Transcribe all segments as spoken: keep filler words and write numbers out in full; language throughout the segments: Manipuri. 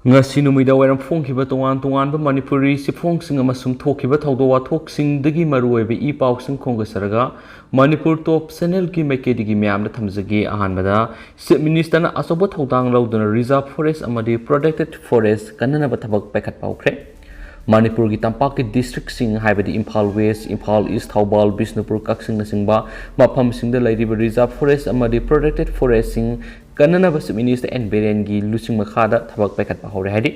ꯉꯁꯤ ꯅꯨꯃꯤꯗꯥꯡ ꯋꯥꯏꯔꯝ ꯐꯣꯡꯈꯤꯕ ꯇꯣꯉꯥꯟ ꯇꯣꯉꯥꯟꯕ ꯃꯅꯤꯄꯨꯔꯤ ꯆꯦꯐꯣꯡꯁꯤꯡ ꯑꯃꯁꯨꯡ ꯊꯣꯛꯈꯤꯕ ꯊꯧꯗꯣꯛ ꯋꯥꯊꯣꯛꯁꯤꯡꯗꯒꯤ ꯃꯔꯨꯑꯣꯏꯕ ꯏ ꯄꯥꯎꯁꯤꯡ ꯈꯣꯝꯒꯠꯆꯔꯒ, ꯃꯅꯤꯄꯨꯔ ꯇꯣꯞ ꯆꯦꯅꯦꯜꯒꯤ ꯃꯥꯏꯀꯩꯗꯒꯤ ꯃꯌꯥꯝꯗ ꯊꯝꯖꯒꯦ꯫ ꯑꯍꯥꯟꯕꯗ, ꯆꯤꯐ ꯃꯤꯅꯤꯁꯇꯔꯅ ꯑꯆꯧꯕ ꯊꯧꯗꯥꯡ ꯂꯧꯗꯨꯅ ꯔꯤꯖꯥꯔꯚ ꯐꯣꯔꯦꯁ ꯑꯃꯗꯤ ꯄ꯭ꯔꯣꯇꯦꯛꯇꯦꯗ ꯐꯣꯔꯦꯁ ꯀꯟꯅꯅꯕ ꯊꯕꯛ ꯄꯥꯏꯈꯠꯄ ꯍꯧꯈ꯭ꯔꯦ꯫ ꯃꯅꯤꯄꯨꯔꯒꯤ ꯇꯝꯄꯥꯛꯀꯤ ꯗꯤꯁꯇ꯭ꯔꯤꯛꯁꯤꯡ, ꯍꯥꯏꯕꯗꯤ ꯏꯝꯐꯥꯜ ꯋꯦꯁ, ꯏꯝꯐꯥꯜ ꯏꯁ, ꯊꯧꯕꯥꯜ, ꯕꯤꯁꯅꯨꯄꯨꯔ, ꯀꯛꯆꯤꯡꯅꯆꯤꯡꯕ ꯃꯐꯝꯁꯤꯡꯗ ꯂꯩꯔꯤꯕ ꯔꯤꯖꯥꯔꯚ ꯐꯣꯔꯦꯁ ꯑꯃꯗꯤ ꯄ꯭ꯔꯣꯇꯦꯛꯇꯦꯗ ꯐꯣꯔꯦꯁꯁꯤꯡ ꯀꯟꯅꯅꯕ ꯆꯤꯐ ꯃꯤꯅꯤꯁꯇꯔ ꯑꯦꯟ ꯕꯤꯔꯦꯟꯒꯤ ꯂꯨꯆꯤꯡ ꯃꯈꯥꯗ ꯊꯕꯛ ꯄꯥꯏꯈꯠꯄ ꯍꯧꯔꯦ ꯍꯥꯏꯔꯤ꯫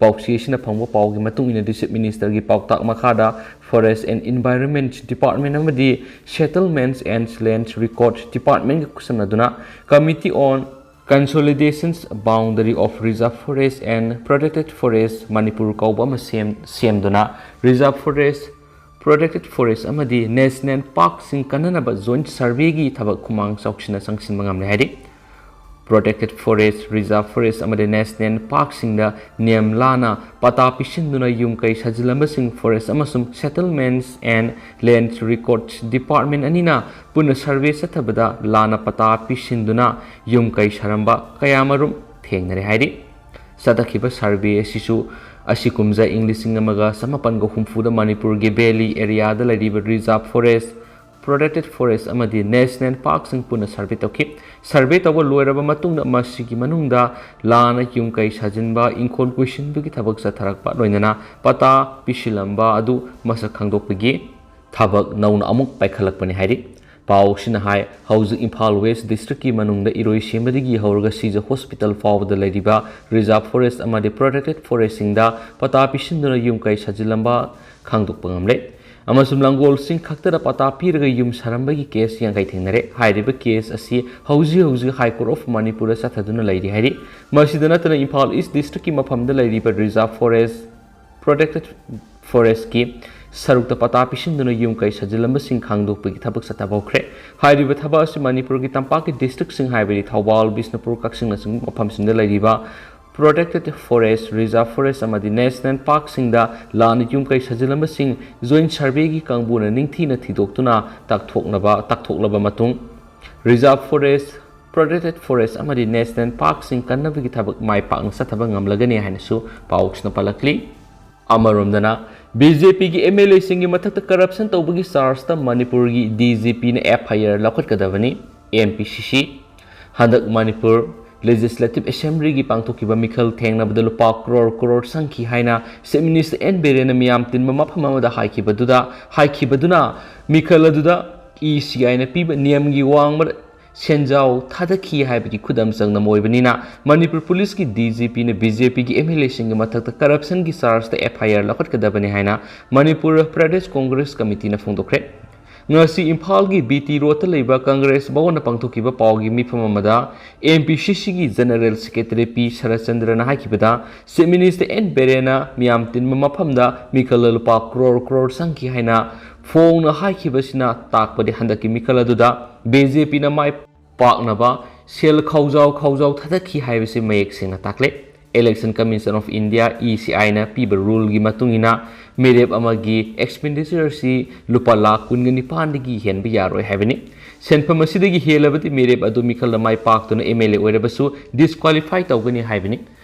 ꯄꯥꯎꯆꯦ ꯑꯁꯤꯅ ꯐꯪꯕ ꯄꯥꯎꯒꯤ ꯃꯇꯨꯡ ꯏꯟꯅꯗꯤ, ꯆꯤꯐ ꯃꯤꯅꯤꯁꯇꯔꯒꯤ ꯄꯥꯎꯇꯥꯛ ꯃꯈꯥꯗ Forest and Environment Department ꯑꯃꯗꯤ Settlements and Land Record Departmentꯒ ꯈꯨꯠꯁꯝꯅꯗꯨꯅ Committee on Consolidations Boundary of Reserve Forest and Protected Forest Manipur ꯀꯧꯕ ꯑꯃ ꯁꯦꯝ-, ꯁꯦꯝꯗꯨꯅ ꯔꯤꯖꯥꯔꯚ ꯐꯣꯔꯦꯁ, ꯄ꯭ꯔꯣꯇꯦꯛꯇꯦꯗ ꯐꯣꯔꯦꯁ ꯑꯃꯗꯤ ꯅꯦꯁꯅꯦꯜ ꯄꯥꯔꯛꯁꯤꯡ ꯀꯟꯅꯅꯕ ꯖꯣꯏꯟꯠ ꯁꯔꯚꯦꯒꯤ ꯊꯕꯛ ꯈꯨꯃꯥꯡ ꯆꯥꯎꯁꯤꯟꯅ ꯆꯪꯁꯤꯟꯕ ꯉꯝꯂꯦ ꯍꯥꯏꯔꯤ꯫ ꯄ꯭ꯔꯣꯇꯦꯛꯇꯦꯗ ꯐꯣꯔꯦꯁ, ꯔꯤꯖꯥꯔꯚ ꯐꯣꯔꯦꯁ ꯑꯃꯗꯤ ꯅꯦꯁꯅꯦꯜ ꯄꯥꯔꯛꯁꯤꯡꯗ ꯅꯤꯌꯝ ꯂꯥꯟꯅ ꯄꯇꯥ ꯄꯤꯁꯤꯟꯗꯨꯅ ꯌꯨꯝ ꯀꯩ ꯁꯥꯖꯤꯜꯂꯝꯕꯁꯤꯡ Forest ꯑꯃꯁꯨꯡ Settlements and Land Records Department ꯑꯅꯤꯅ ꯄꯨꯟꯅ ꯁꯔꯚꯦ ꯆꯠꯊꯕꯗ ꯂꯥꯟꯅ ꯄꯇꯥ ꯄꯤꯁꯤꯟꯗꯨꯅ ꯌꯨꯝ ꯀꯩ ꯁꯥꯔꯝꯕ ꯀꯌꯥꯃꯔꯨꯝ ꯊꯦꯡꯅꯔꯦ ꯍꯥꯏꯔꯤ꯫ ꯆꯠꯊꯈꯤꯕ ꯁꯔꯚꯦ ꯑꯁꯤꯁꯨ ꯑꯁꯤ ꯀꯨꯝꯖꯥ ꯏꯪ ꯂꯤꯁꯤꯡ ꯑꯃꯒ ꯆꯃꯥꯄꯟꯒ ꯍꯨꯝꯐꯨꯗ ꯃꯅꯤꯄꯨꯔꯒꯤ ꯚꯦꯂꯤ ꯑꯦꯔꯤꯌꯥꯗ ꯂꯩꯔꯤꯕ ꯔꯤꯖꯥꯔꯚ ꯐꯣꯔꯦꯁ, ꯄ꯭ꯔꯣꯇꯦꯛꯇꯦꯗ ꯐꯣꯔꯦꯁ ꯑꯃꯗꯤ ꯅꯦꯁꯅꯦꯜ ꯄꯥꯔꯛꯁꯤꯡ ꯄꯨꯟꯅ ꯁꯔꯚꯦ ꯇꯧꯈꯤ꯫ ꯁꯔꯚꯦ ꯇꯧꯕ ꯂꯣꯏꯔꯕ ꯃꯇꯨꯡꯗ ꯃꯁꯤꯒꯤ ꯃꯅꯨꯡꯗ ꯂꯥꯟꯅ ꯌꯨꯝ ꯀꯩ ꯁꯥꯖꯤꯟꯕ, ꯏꯪꯈꯣꯜ ꯀꯣꯏꯁꯤꯟꯕꯒꯤ ꯊꯕꯛ ꯆꯠꯊꯔꯛꯄ, ꯂꯣꯏꯅꯅ ꯄꯇꯥ ꯄꯤꯁꯤꯜꯂꯝꯕ ꯑꯗꯨ ꯃꯁꯛ ꯈꯪꯗꯣꯛꯄꯒꯤ ꯊꯕꯛ ꯅꯧꯅ ꯑꯃꯨꯛ ꯄꯥꯏꯈꯠꯂꯛꯄꯅꯤ ꯍꯥꯏꯔꯤ꯫ ꯄꯥꯎꯁꯤꯅ ꯍꯥꯏ, ꯍꯧꯖꯤꯛ ꯏꯝꯐꯥꯜ ꯋꯦꯁ ꯗꯤꯁꯇ꯭ꯔꯤꯛꯀꯤ ꯃꯅꯨꯡꯗ ꯏꯔꯣꯏꯁꯦꯝꯕꯗꯒꯤ ꯍꯧꯔꯒ ꯁꯤꯖ ꯍꯣꯁꯄꯤꯇꯥꯜ ꯐꯥꯎꯕꯗ ꯂꯩꯔꯤꯕ ꯔꯤꯖꯥꯔꯚ ꯐꯣꯔꯦꯁ ꯑꯃꯗꯤ ꯄ꯭ꯔꯣꯇꯦꯛꯇꯦꯗ ꯐꯣꯔꯦꯁꯁꯤꯡꯗ ꯄꯇꯥ ꯄꯤꯁꯤꯟꯗꯨꯅ ꯌꯨꯝ ꯀꯩ ꯁꯥꯖꯤꯜꯂꯝꯕ ꯈꯪꯗꯣꯛꯄ ꯉꯝꯂꯦ꯫ ꯑꯃꯁꯨꯡ ꯂꯥꯡꯒꯣꯜꯁꯤꯡ ꯈꯛꯇꯗ ꯄꯇꯥ ꯄꯤꯔꯒ ꯌꯨꯝ ꯁꯥꯔꯝꯕꯒꯤ ꯀꯦꯁ ꯌꯥꯡꯈꯩ ꯊꯦꯡꯅꯔꯦ꯫ ꯍꯥꯏꯔꯤꯕ ꯀꯦꯁ ꯑꯁꯤ ꯍꯧꯖꯤꯛ ꯍꯧꯖꯤꯛ ꯍꯥꯏ ꯀꯣꯔꯠ ꯑꯣꯐ ꯃꯅꯤꯄꯨꯔꯗ ꯆꯠꯊꯗꯨꯅ ꯂꯩꯔꯤ ꯍꯥꯏꯔꯤ꯫ ꯃꯁꯤꯗ ꯅꯠꯇꯅ ꯏꯝꯐꯥꯜ ꯏꯁ ꯗꯤꯁꯇ꯭ꯔꯤꯛꯀꯤ ꯃꯐꯝꯗ ꯂꯩꯔꯤꯕ ꯔꯤꯖꯥꯔꯚ ꯐꯣꯔꯦꯁ, ꯄ꯭ꯔꯣꯇꯦꯛꯇꯦꯗ ꯐꯣꯔꯦꯁꯀꯤ ꯁꯔꯨꯛꯇ ꯄꯇꯥ ꯄꯤꯁꯤꯟꯗꯨꯅ ꯌꯨꯝ ꯀꯩ ꯁꯥꯖꯤꯜꯂꯝꯕꯁꯤꯡ ꯈꯪꯗꯣꯛꯄꯒꯤ ꯊꯕꯛ ꯆꯠꯊꯕ ꯍꯧꯈ꯭ꯔꯦ꯫ ꯍꯥꯏꯔꯤꯕ ꯊꯕꯛ ꯑꯁꯤ ꯃꯅꯤꯄꯨꯔꯒꯤ ꯇꯝꯄꯥꯛꯀꯤ ꯗꯤꯁꯇ꯭ꯔꯤꯛꯁꯤꯡ, ꯍꯥꯏꯕꯗꯤ ꯊꯧꯕꯥꯜ, ꯕꯤꯁꯅꯨꯄꯨꯔ, ꯀꯛꯆꯤꯡꯅꯆꯤꯡꯕ ꯃꯐꯝꯁꯤꯡꯗ ꯂꯩꯔꯤꯕ ꯄ꯭ꯔꯣꯇꯦꯛꯇꯦꯗ ꯐꯣꯔꯦꯁ, ꯔꯤꯖꯥꯔꯚ ꯐꯣꯔꯦꯁ ꯑꯃꯗꯤ ꯅꯦꯁꯅꯦꯜ ꯄꯥꯔꯛꯁꯤꯡꯗ ꯂꯥꯟꯅ ꯌꯨꯝ ꯀꯩ ꯁꯥꯖꯤꯜꯂꯝꯕꯁꯤꯡ ꯖꯣꯏꯟꯠ ꯁꯔꯚꯦꯒꯤ ꯀꯥꯡꯕꯨꯅ ꯅꯤꯡꯊꯤꯅ ꯊꯤꯗꯣꯛꯇꯨꯅ ꯇꯥꯛꯊꯣꯛꯅꯕ, ꯇꯥꯛꯊꯣꯛꯂꯕ ꯃꯇꯨꯡ, ꯔꯤꯖꯥꯔꯚ ꯐꯣꯔꯦꯁ, Protected Forest ꯑꯃꯗꯤ National Parkꯁꯤꯡ ꯀꯟꯅꯕꯒꯤ ꯊꯕꯛ ꯃꯥꯏ ꯄꯥꯛꯅ ꯆꯠꯊꯕ ꯉꯝꯂꯒꯅꯤ ꯍꯥꯏꯅꯁꯨ ꯄꯥꯎꯁꯤꯅ ꯄꯜꯂꯛꯂꯤ꯫ ꯑꯃꯔꯣꯝꯗꯅ, BJPꯒꯤ MLAꯁꯤꯡꯒꯤ ꯃꯊꯛꯇ corruption ꯇꯧꯕꯒꯤ chargeꯇ ꯃꯅꯤꯄꯨꯔꯒꯤ DGPꯅ FIR ꯂꯧꯈꯠꯀꯗꯕꯅꯤ꯫ MPCC, ꯍꯟꯗꯛ ꯃꯅꯤꯄꯨꯔ Legislative Assemblyꯒꯤ ꯄꯥꯡꯊꯣꯛꯈꯤꯕ ꯃꯤꯈꯜ ꯊꯦꯡꯅꯕꯗ ꯂꯨꯄꯥ ꯀ꯭ꯔꯣꯔ ꯀ꯭ꯔꯣꯔ ꯆꯪꯈꯤ ꯍꯥꯏꯅ Chief Minister N ꯕꯤꯔꯦꯟꯅ ꯃꯤꯌꯥꯝ ꯇꯤꯟꯕ ꯃꯐꯝ ꯑꯃꯗ ꯍꯥꯏꯈꯤꯕꯗꯨꯗ, ꯍꯥꯏꯈꯤꯕꯗꯨꯅ ꯃꯤꯈꯜ ꯑꯗꯨꯗ ECIꯅ ꯄꯤꯕ ꯅꯤꯌꯝꯒꯤ ꯋꯥꯡꯃꯗ ꯁꯦꯟꯖꯥꯎ ꯊꯥꯗꯈꯤ ꯍꯥꯏꯕꯒꯤ ꯈꯨꯗꯝ ꯆꯥꯡꯗꯝ ꯑꯣꯏꯕꯅꯤꯅ ꯃꯅꯤꯄꯨꯔ ꯄꯨꯂꯤꯁꯀꯤ DGPꯅ BJPꯒꯤ MLAꯁꯤꯡꯒꯤ ꯃꯊꯛꯇ corruptionꯒꯤ chargeꯇ FIR ꯂꯧꯈꯠꯀꯗꯕꯅꯤ ꯍꯥꯏꯅ ꯃꯅꯤꯄꯨꯔ ꯄ꯭ꯔꯗꯦꯁ ꯀꯣꯡꯒ꯭ꯔꯦꯁ ꯀꯃꯤꯇꯤꯅ ꯐꯣꯡꯗꯣꯛꯈ꯭ꯔꯦ꯫ ꯉꯁꯤ ꯏꯝꯐꯥꯜꯒꯤ BT Roadꯇ ꯂꯩꯕ ꯀꯪꯒ꯭ꯔꯦꯁ ꯚꯋꯟꯗ ꯄꯥꯡꯊꯣꯛꯈꯤꯕ ꯄꯥꯎꯒꯤ ꯃꯤꯐꯝ ꯑꯃꯗ MPCCꯒꯤ General Secretary P ꯁꯔꯠꯆꯟꯗ꯭ꯔꯅ ꯍꯥꯏꯈꯤꯕꯗ, Chief Minister N ꯕꯤꯔꯦꯟꯅ ꯃꯤꯌꯥꯝ ꯇꯤꯟꯕ ꯃꯐꯝꯗ ꯃꯤꯈꯜꯗ ꯂꯨꯄꯥ ꯀ꯭ꯔꯣꯔ ꯀ꯭ꯔꯣꯔ ꯆꯪꯈꯤ ꯍꯥꯏꯅ ꯐꯣꯡꯅ ꯍꯥꯏꯈꯤꯕꯁꯤꯅ ꯇꯥꯛꯄꯗꯤ ꯍꯟꯗꯛꯀꯤ ꯃꯤꯈꯜ ꯑꯗꯨꯗ BJPꯅ ꯃꯥꯏ ꯄꯥꯛꯅꯕ ꯁꯦꯜ ꯈꯥꯎꯖꯥꯎ ꯈꯥꯎꯖꯥꯎ ꯊꯥꯗꯈꯤ ꯍꯥꯏꯕꯁꯤ ꯃꯌꯦꯛ ꯁꯦꯡꯅ ꯇꯥꯛꯂꯦ꯫ Election Commission of India, ECIꯅ ꯄꯤꯕ ruleꯒꯤ ꯃꯇꯨꯡ ꯏꯟꯅ ꯃꯤꯔꯦꯞ ꯑꯃꯒꯤ expenditure ꯑꯁꯤ ꯂꯨꯄꯥ ꯂꯥꯈ ꯀꯨꯟꯒ ꯅꯤꯄꯥꯟꯗꯒꯤ ꯍꯦꯟꯕ ꯌꯥꯔꯣꯏ ꯍꯥꯏꯕꯅꯤ꯫ ꯁꯦꯟꯐꯝ ꯑꯁꯤꯗꯒꯤ ꯍꯦꯜꯂꯕꯗꯤ ꯃꯤꯔꯦꯞ ꯑꯗꯨ ꯃꯤꯈꯜꯗ ꯃꯥꯏ ꯄꯥꯛꯇꯨꯅ MLA ꯑꯣꯏꯔꯕꯁꯨ disqualify ꯇꯧꯒꯅꯤ ꯍꯥꯏꯕꯅꯤ꯫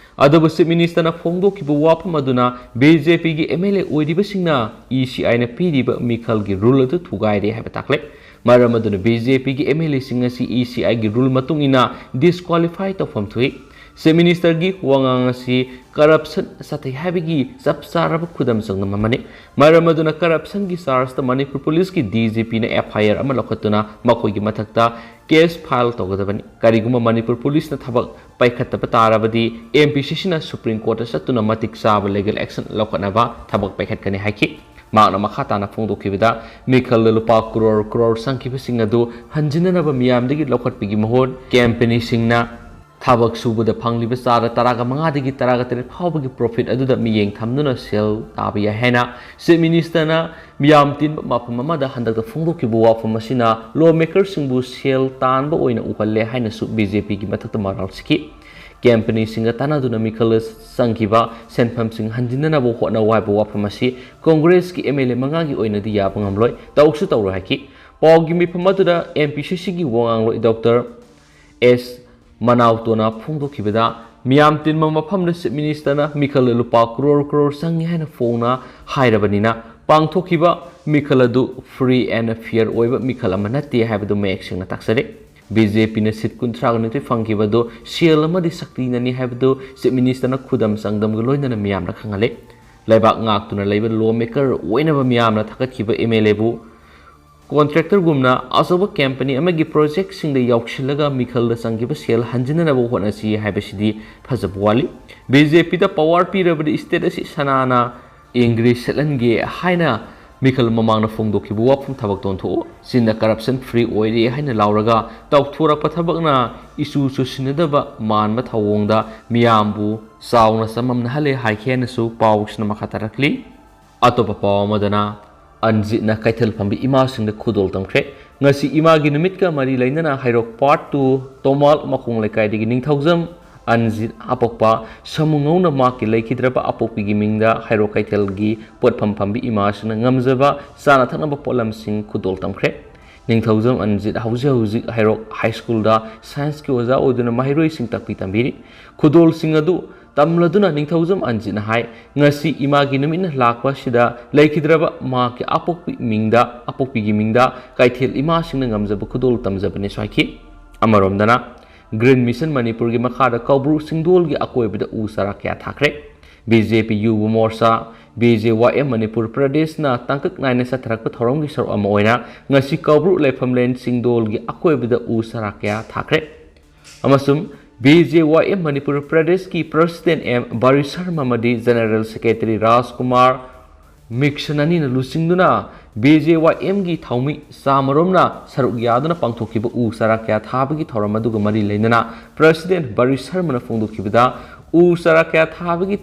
ꯑꯗꯨꯕꯨ Chief Ministerꯅ ꯐꯣꯡꯗꯣꯛꯈꯤꯕ ꯋꯥꯐꯝ ꯑꯗꯨꯅ BJPꯒꯤ MLA ꯑꯣꯏꯔꯤꯕꯁꯤꯡꯅ ECIꯅ ꯄꯤꯔꯤꯕ ꯃꯤꯈꯜꯒꯤ rule ꯑꯗꯨ ꯊꯨꯒꯥꯏꯔꯦ ꯍꯥꯏꯕ ꯇꯥꯛꯂꯦ꯫ ꯃꯔꯝ ꯑꯗꯨꯅ BJPꯒꯤ MLAꯁꯤꯡ ꯑꯁꯤ ECIꯒꯤ rule ꯃꯇꯨꯡ ꯏꯟꯅ disqualify ꯇꯧꯐꯝ ꯊꯣꯛꯏ꯫ Chief Ministerꯒꯤ ꯋꯥꯉꯥꯡ ꯑꯁꯤ corruption ꯆꯠꯊꯩ ꯍꯥꯏꯕꯒꯤ ꯆꯞ ꯆꯥꯔꯕ ꯈꯨꯗꯝ ꯆꯥꯡꯗꯝ ꯑꯃꯅꯤ꯫ ꯃꯔꯝ ꯑꯗꯨꯅ corruptionꯒꯤ chargeꯇ ꯃꯅꯤꯄꯨꯔ ꯄꯨꯂꯤꯁꯀꯤ DGPꯅ FIR ꯑꯃ ꯂꯧꯈꯠꯇꯨꯅ ꯃꯈꯣꯏꯒꯤ ꯃꯊꯛꯇ case file ꯇꯧꯒꯗꯕꯅꯤ꯫ ꯀꯔꯤꯒꯨꯝꯕ ꯃꯅꯤꯄꯨꯔ ꯄꯨꯂꯤꯁꯅ ꯊꯕꯛ ꯄꯥꯏꯈꯠꯇꯕ ꯇꯥꯔꯕꯗꯤ MPCCꯅ Supreme Courtꯇ ꯆꯠꯇꯨꯅ ꯃꯇꯤꯛ ꯆꯥꯕ legal action ꯂꯧꯈꯠꯅꯕ ꯊꯕꯛ ꯄꯥꯏꯈꯠꯀꯅꯤ ꯍꯥꯏꯈꯤ꯫ ꯃꯍꯥꯛꯅ ꯃꯈꯥ ꯇꯥꯅ ꯐꯣꯡꯗꯣꯛꯈꯤꯕꯗ, ꯃꯤꯈꯜꯗ ꯂꯨꯄꯥ ꯀ꯭ꯔꯣꯔ ꯀ꯭ꯔꯣꯔ ꯆꯪꯈꯤꯕꯁꯤꯡ ꯑꯗꯨ ꯍꯟꯖꯤꯟꯅꯅꯕ ꯃꯤꯌꯥꯝꯗꯒꯤ ꯂꯧꯈꯠꯄꯒꯤ ꯃꯍꯨꯠ, companyꯁꯤꯡꯅ ꯊꯕꯛ ꯁꯨꯕꯗ ꯐꯪꯂꯤꯕ ꯆꯥꯗ ꯇꯔꯥꯒ ꯃꯉꯥꯗꯒꯤ ꯇꯔꯥꯒ ꯇꯔꯦꯠ ꯐꯥꯎꯕꯒꯤ profit ꯑꯗꯨꯗ ꯃꯤꯠꯌꯦꯡ ꯊꯝꯗꯨꯅ ꯁꯦꯜ ꯇꯥꯕ ꯌꯥꯏ ꯍꯥꯏꯅ Chief Ministerꯅ ꯃꯤꯌꯥꯝ ꯇꯤꯟꯕ ꯃꯐꯝ ꯑꯃꯗ ꯍꯟꯗꯛꯇ ꯐꯣꯡꯗꯣꯛꯈꯤꯕ ꯋꯥꯐꯝ ꯑꯁꯤꯅ lawmakerꯁꯤꯡꯕꯨ ꯁꯦꯜ ꯇꯥꯟꯕ ꯑꯣꯏꯅ ꯎꯍꯜꯂꯦ ꯍꯥꯏꯅꯁꯨ BJPꯒꯤ ꯃꯊꯛꯇ ꯃꯔꯥꯜ ꯁꯤꯈꯤ꯫ Companyꯁꯤꯡꯒ ꯇꯥꯟꯅꯗꯨꯅ ꯃꯤꯈꯜꯗ ꯆꯪꯈꯤꯕ ꯁꯦꯟꯐꯝꯁꯤꯡ ꯍꯟꯖꯤꯟꯅꯅꯕ ꯍꯣꯠꯅꯧ ꯍꯥꯏꯕ ꯋꯥꯐꯝ ꯑꯁꯤ ꯀꯣꯡꯒ꯭ꯔꯦꯁꯀꯤ MLA ꯃꯉꯥꯒꯤ ꯑꯣꯏꯅꯗꯤ ꯌꯥꯕ ꯉꯝꯂꯣꯏ, ꯇꯧꯁꯨ ꯇꯧꯔꯣꯏ ꯍꯥꯏꯈꯤ꯫ ꯄꯥꯎꯒꯤ ꯃꯤꯐꯝ ꯑꯗꯨꯗ MPCCꯒꯤ ꯋꯥ ꯉꯥꯡꯂꯣꯏ ꯗꯣꯛꯇꯔ ꯑꯦꯁ ꯃꯅꯥꯎꯇꯣꯅ ꯐꯣꯡꯗꯣꯛꯈꯤꯕꯗ, ꯃꯤꯌꯥꯝ ꯇꯤꯟꯕ ꯃꯐꯝꯗ Chief Minister ꯅ ꯃꯤꯈꯜꯗ ꯂꯨꯄꯥ ꯀ꯭ꯔꯣꯔ ꯀ꯭ꯔꯣꯔ ꯆꯪꯏ ꯍꯥꯏꯅ ꯐꯣꯡꯅ ꯍꯥꯏꯔꯕꯅꯤꯅ, ꯄꯥꯡꯊꯣꯛꯈꯤꯕ ꯃꯤꯈꯜ ꯑꯗꯨ free and fair ꯑꯣꯏꯕ ꯃꯤꯈꯜ ꯑꯃ ꯅꯠꯇꯦ ꯍꯥꯏꯕꯗꯨ ꯃꯌꯦꯛ ꯁꯦꯡꯅ ꯇꯥꯛꯆꯔꯦ꯫ ꯕꯤ ꯖꯦ ꯄꯤꯅ seat ꯀꯨꯟꯊ꯭ꯔꯥꯒ ꯅꯤꯊꯣꯏ ꯐꯪꯈꯤꯕ ꯑꯗꯨ ꯁꯦꯜ ꯑꯃꯗꯤ ꯁꯛꯇꯤꯅꯅꯤ ꯍꯥꯏꯕꯗꯨ Chief Minister ꯅ ꯈꯨꯗꯝ ꯆꯥꯡꯗꯝꯒ ꯂꯣꯏꯅꯅ ꯃꯤꯌꯥꯝꯗ ꯈꯪꯍꯜꯂꯦ꯫ ꯂꯩꯕꯥꯛ ꯉꯥꯛꯇꯨꯅ ꯂꯩꯕ law maker ꯑꯣꯏꯅꯕ ꯃꯤꯌꯥꯝꯅ ꯊꯥꯒꯠꯈꯤꯕ ꯑꯦꯝ ꯑꯦꯜ ꯑꯦꯕꯨ contractor ꯒꯨꯝꯅ ꯑꯆꯧꯕ company ꯑꯃꯒꯤ project ꯁꯤꯡꯗ ꯌꯥꯎꯁꯤꯜꯂꯒ ꯃꯤꯈꯜꯗ ꯆꯪꯈꯤꯕ ꯁꯦꯜ ꯍꯟꯖꯤꯟꯅꯅꯕ ꯍꯣꯠꯅꯁꯤ ꯍꯥꯏꯕꯁꯤꯗꯤ ꯐꯖꯕ ꯋꯥꯠꯂꯤ꯫ ꯕꯤ ꯖꯦ ꯄꯤꯗ power ꯄꯤꯔꯕꯗꯤ state ꯑꯁꯤ ꯁꯅꯥꯅ ꯏꯪꯒ꯭ꯔꯤꯁ ꯁꯠꯍꯟꯒꯦ ꯍꯥꯏꯅ ꯃꯤꯈꯜ ꯃꯃꯥꯡꯗ ꯐꯣꯡꯗꯣꯛꯈꯤꯕ ꯋꯥꯐꯝ ꯊꯕꯛꯇ ꯑꯣꯟꯊꯣꯛꯎ꯫ ꯆꯤꯟꯗ corruption free ꯑꯣꯏꯔꯦ ꯍꯥꯏꯅ ꯂꯥꯎꯔꯒ ꯇꯧꯊꯣꯔꯛꯄ ꯊꯕꯛꯅ ꯏꯆꯨ ꯆꯨꯁꯤꯟꯅꯗꯕ ꯃꯥꯟꯕ ꯊꯧꯑꯣꯡꯗ ꯃꯤꯌꯥꯝꯕꯨ ꯆꯥꯎꯅ ꯆꯃꯝꯅꯍꯜꯂꯦ ꯍꯥꯏꯈꯤ ꯍꯥꯏꯅꯁꯨ ꯄꯥꯎꯁꯤꯅ ꯃꯈꯥ ꯇꯥꯔꯛꯂꯤ꯫ ꯑꯇꯣꯞꯄ ꯄꯥꯎ ꯑꯃꯗꯅ, ꯑꯟꯖꯤꯠꯅ ꯀꯩꯊꯦꯜ ꯐꯝꯕꯤ ꯏꯃꯥꯁꯤꯡꯗ ꯈꯨꯗꯣꯜ ꯇꯝꯈ꯭ꯔꯦ꯫ ꯉꯁꯤ ꯏꯃꯥꯒꯤ ꯅꯨꯃꯤꯠꯀ ꯃꯔꯤ ꯂꯩꯅꯅ ꯍꯩꯔꯣꯛ Part two ꯇꯣꯃꯥꯜ ꯃꯈꯣꯡ ꯂꯩꯀꯥꯏꯗꯒꯤ ꯅꯤꯡꯊꯧꯖꯝ ꯑꯟꯖꯤꯠ ꯑꯄꯣꯛꯄ ꯁꯃꯨ ꯉꯧꯅ ꯃꯍꯥꯛꯀꯤ ꯂꯩꯈꯤꯗ꯭ꯔꯕ ꯑꯄꯣꯛꯄꯤꯒꯤ ꯃꯤꯡꯗ ꯍꯩꯔꯣꯛ ꯀꯩꯊꯦꯜꯒꯤ ꯄꯣꯠꯐꯝ ꯐꯝꯕꯤ ꯏꯃꯥꯁꯤꯡꯅ ꯉꯝꯖꯕ ꯆꯥꯅ ꯊꯛꯅꯕ ꯄꯣꯠꯂꯝꯁꯤꯡ ꯈꯨꯗꯣꯜ ꯇꯝꯈ꯭ꯔꯦ꯫ ꯅꯤꯡꯊꯧꯖꯝ ꯑꯟꯖꯤꯠ ꯍꯧꯖꯤꯛ ꯍꯧꯖꯤꯛ ꯍꯩꯔꯣꯛ High School ꯗ science ꯀꯤ ꯑꯣꯖꯥ ꯑꯣꯏꯗꯨꯅ ꯃꯍꯩꯔꯣꯏꯁꯤꯡ ꯇꯥꯛꯄꯤ ꯇꯝꯕꯤꯔꯤ꯫ ꯈꯨꯗꯣꯜꯁꯤꯡ ꯑꯗꯨ ꯇꯝꯂꯗꯨꯅ ꯅꯤꯡꯊꯧꯖꯝ ꯑꯟꯖꯤꯠꯅ ꯍꯥꯏ, ꯉꯁꯤ ꯏꯃꯥꯒꯤ ꯅꯨꯃꯤꯠꯅ ꯂꯥꯛꯄ ꯑꯁꯤꯗ ꯂꯩꯈꯤꯗ꯭ꯔꯕ ꯃꯍꯥꯛꯀꯤ ꯑꯄꯣꯛꯄꯤ ꯃꯤꯡꯗ, ꯑꯄꯣꯛꯄꯤꯒꯤ ꯃꯤꯡꯗ ꯀꯩꯊꯦꯜ ꯏꯃꯥꯁꯤꯡꯅ ꯉꯝꯖꯕ ꯈꯨꯗꯣꯜ ꯇꯝꯖꯕꯅꯦꯁꯨ ꯍꯥꯏꯈꯤ꯫ ꯑꯃꯔꯣꯝꯗꯅ, Green Mission ꯃꯅꯤꯄꯨꯔꯒꯤ ꯃꯈꯥꯗ ꯀꯧꯕ꯭ꯔꯨ ꯆꯤꯡꯗꯣꯜꯒꯤ ꯑꯀꯣꯏꯕꯗ ꯎ ꯆꯥꯔꯥ ꯀꯌꯥ ꯊꯥꯈ꯭ꯔꯦ꯫ ꯕꯤ ꯖꯦ ꯄꯤ ꯌꯨꯕ ꯃꯣꯔꯆꯥ, ꯕꯤ ꯖꯦ ꯋꯥꯏ ꯑꯦꯝ ꯃꯅꯤꯄꯨꯔ ꯄ꯭ꯔꯗꯦꯁꯅ ꯇꯥꯡꯀꯛ ꯅꯥꯏꯅ ꯆꯠꯊꯔꯛꯄ ꯊꯧꯔꯝꯒꯤ ꯁꯔꯨꯛ ꯑꯃ ꯑꯣꯏꯅ ꯉꯁꯤ ꯀꯧꯕ꯭ꯔꯨ ꯂꯩꯐꯝꯂꯦꯟ ꯆꯤꯡꯗꯣꯜꯒꯤ ꯑꯀꯣꯏꯕꯗ ꯎ ꯆꯥꯔꯥ ꯀꯌꯥ ꯊꯥꯈ꯭ꯔꯦ꯫ ꯑꯃꯁꯨꯡ ꯕꯤ ꯖꯦ ꯋꯥꯏ ꯑꯦꯝ ꯃꯅꯤꯄꯨꯔ ꯄ꯭ꯔꯗꯦꯁꯀꯤ President ꯑꯦꯝ ꯕꯥꯔꯤ ꯁꯔꯃ ꯑꯃꯗꯤ General Secretary ꯔꯥꯖꯀꯨꯃꯥꯔ ꯃꯤꯛꯁꯟ ꯑꯅꯤꯅ ꯂꯨꯆꯤꯡꯗꯨꯅ ꯕꯤ ꯖꯦ ꯋꯥꯏ ꯑꯦꯝꯒꯤ ꯊꯧꯃꯤ ꯆꯥꯃꯔꯣꯝꯅ ꯁꯔꯨꯛ ꯌꯥꯗꯨꯅ ꯄꯥꯡꯊꯣꯛꯈꯤꯕ ꯎ ꯆꯥꯔꯥ ꯀꯌꯥ ꯊꯥꯕꯒꯤ ꯊꯧꯔꯝ ꯑꯗꯨꯒ ꯃꯔꯤ ꯂꯩꯅꯅ President ꯕꯥꯔꯤ ꯁꯔꯃꯅ ꯐꯣꯡꯗꯣꯛꯈꯤꯕꯗ, ꯎ ꯆꯥꯔꯥ ꯀꯌꯥ ꯊꯥꯕꯒꯤ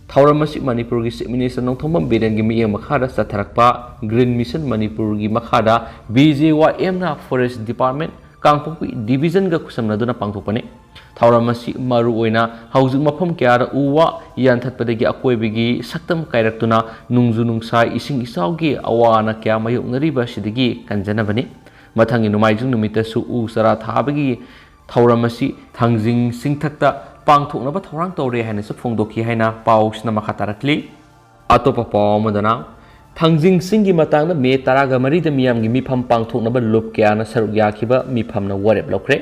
ꯊꯧꯔꯝ ꯑꯁꯤ ꯃꯅꯤꯄꯨꯔꯒꯤ Chief Minister ꯅꯣꯡꯊꯣꯝꯕꯝ ꯕꯤꯔꯦꯟꯒꯤ ꯃꯤꯠꯌꯦꯡ ꯃꯈꯥꯗ ꯆꯠꯊꯔꯛꯄ Green Mission ꯃꯅꯤꯄꯨꯔꯒꯤ ꯃꯈꯥꯗ ꯕꯤ ꯖꯦ ꯋꯥꯏ ꯑꯦꯝꯅ Forest Department, ꯀꯥꯡꯄꯣꯛꯄꯤ Division ꯒ ꯈꯨꯠꯁꯝꯅꯗꯨꯅ ꯄꯥꯡꯊꯣꯛꯄꯅꯤ꯫ ꯊꯧꯔꯝ ꯑꯁꯤ ꯃꯔꯨꯑꯣꯏꯅ ꯍꯧꯖꯤꯛ ꯃꯐꯝ ꯀꯌꯥꯗ ꯎ ꯋꯥ ꯌꯥꯟꯊꯠꯄꯗꯒꯤ ꯑꯀꯣꯏꯕꯒꯤ ꯁꯛꯇꯝ ꯀꯥꯏꯔꯛꯇꯨꯅ ꯅꯣꯡꯖꯨ ꯅꯨꯡꯁꯥ, ꯏꯁꯤꯡ ꯏꯆꯥꯎꯒꯤ ꯑꯋꯥ ꯑꯅꯥ ꯀꯌꯥ ꯃꯥꯌꯣꯛꯅꯔꯤꯕ ꯑꯁꯤꯗꯒꯤ ꯀꯟꯖꯅꯕꯅꯤ꯫ ꯃꯊꯪꯒꯤ ꯅꯣꯡꯃꯥꯏꯖꯤꯡ ꯅꯨꯃꯤꯠꯇꯁꯨ ꯎ ꯆꯥꯔꯥ ꯊꯥꯕꯒꯤ ꯊꯧꯔꯝ ꯑꯁꯤ ꯊꯥꯡꯖꯤꯡ ꯆꯤꯡꯊꯛꯇ ꯄꯥꯡꯊꯣꯛꯅꯕ ꯊꯧꯔꯥꯡ ꯇꯧꯔꯦ ꯍꯥꯏꯅꯁꯨ ꯐꯣꯡꯗꯣꯛꯈꯤ ꯍꯥꯏꯅ ꯄꯥꯎꯁꯤꯅ ꯃꯈꯥ ꯇꯥꯔꯛꯂꯤ꯫ ꯑꯇꯣꯞꯄ ꯄꯥꯎ ꯑꯃꯗꯅ, ꯊꯥꯡꯖꯤꯡ ꯆꯤꯡꯒꯤ ꯃꯇꯥꯡꯗ ꯃꯦ ꯇꯔꯥꯒ ꯃꯔꯤꯗ ꯃꯤꯌꯥꯝꯒꯤ ꯃꯤꯐꯝ ꯄꯥꯡꯊꯣꯛꯅꯕ ꯂꯨꯞ ꯀꯌꯥꯅ ꯁꯔꯨꯛ ꯌꯥꯈꯤꯕ ꯃꯤꯐꯝꯅ ꯋꯥꯔꯦꯞ ꯂꯧꯈ꯭ꯔꯦ꯫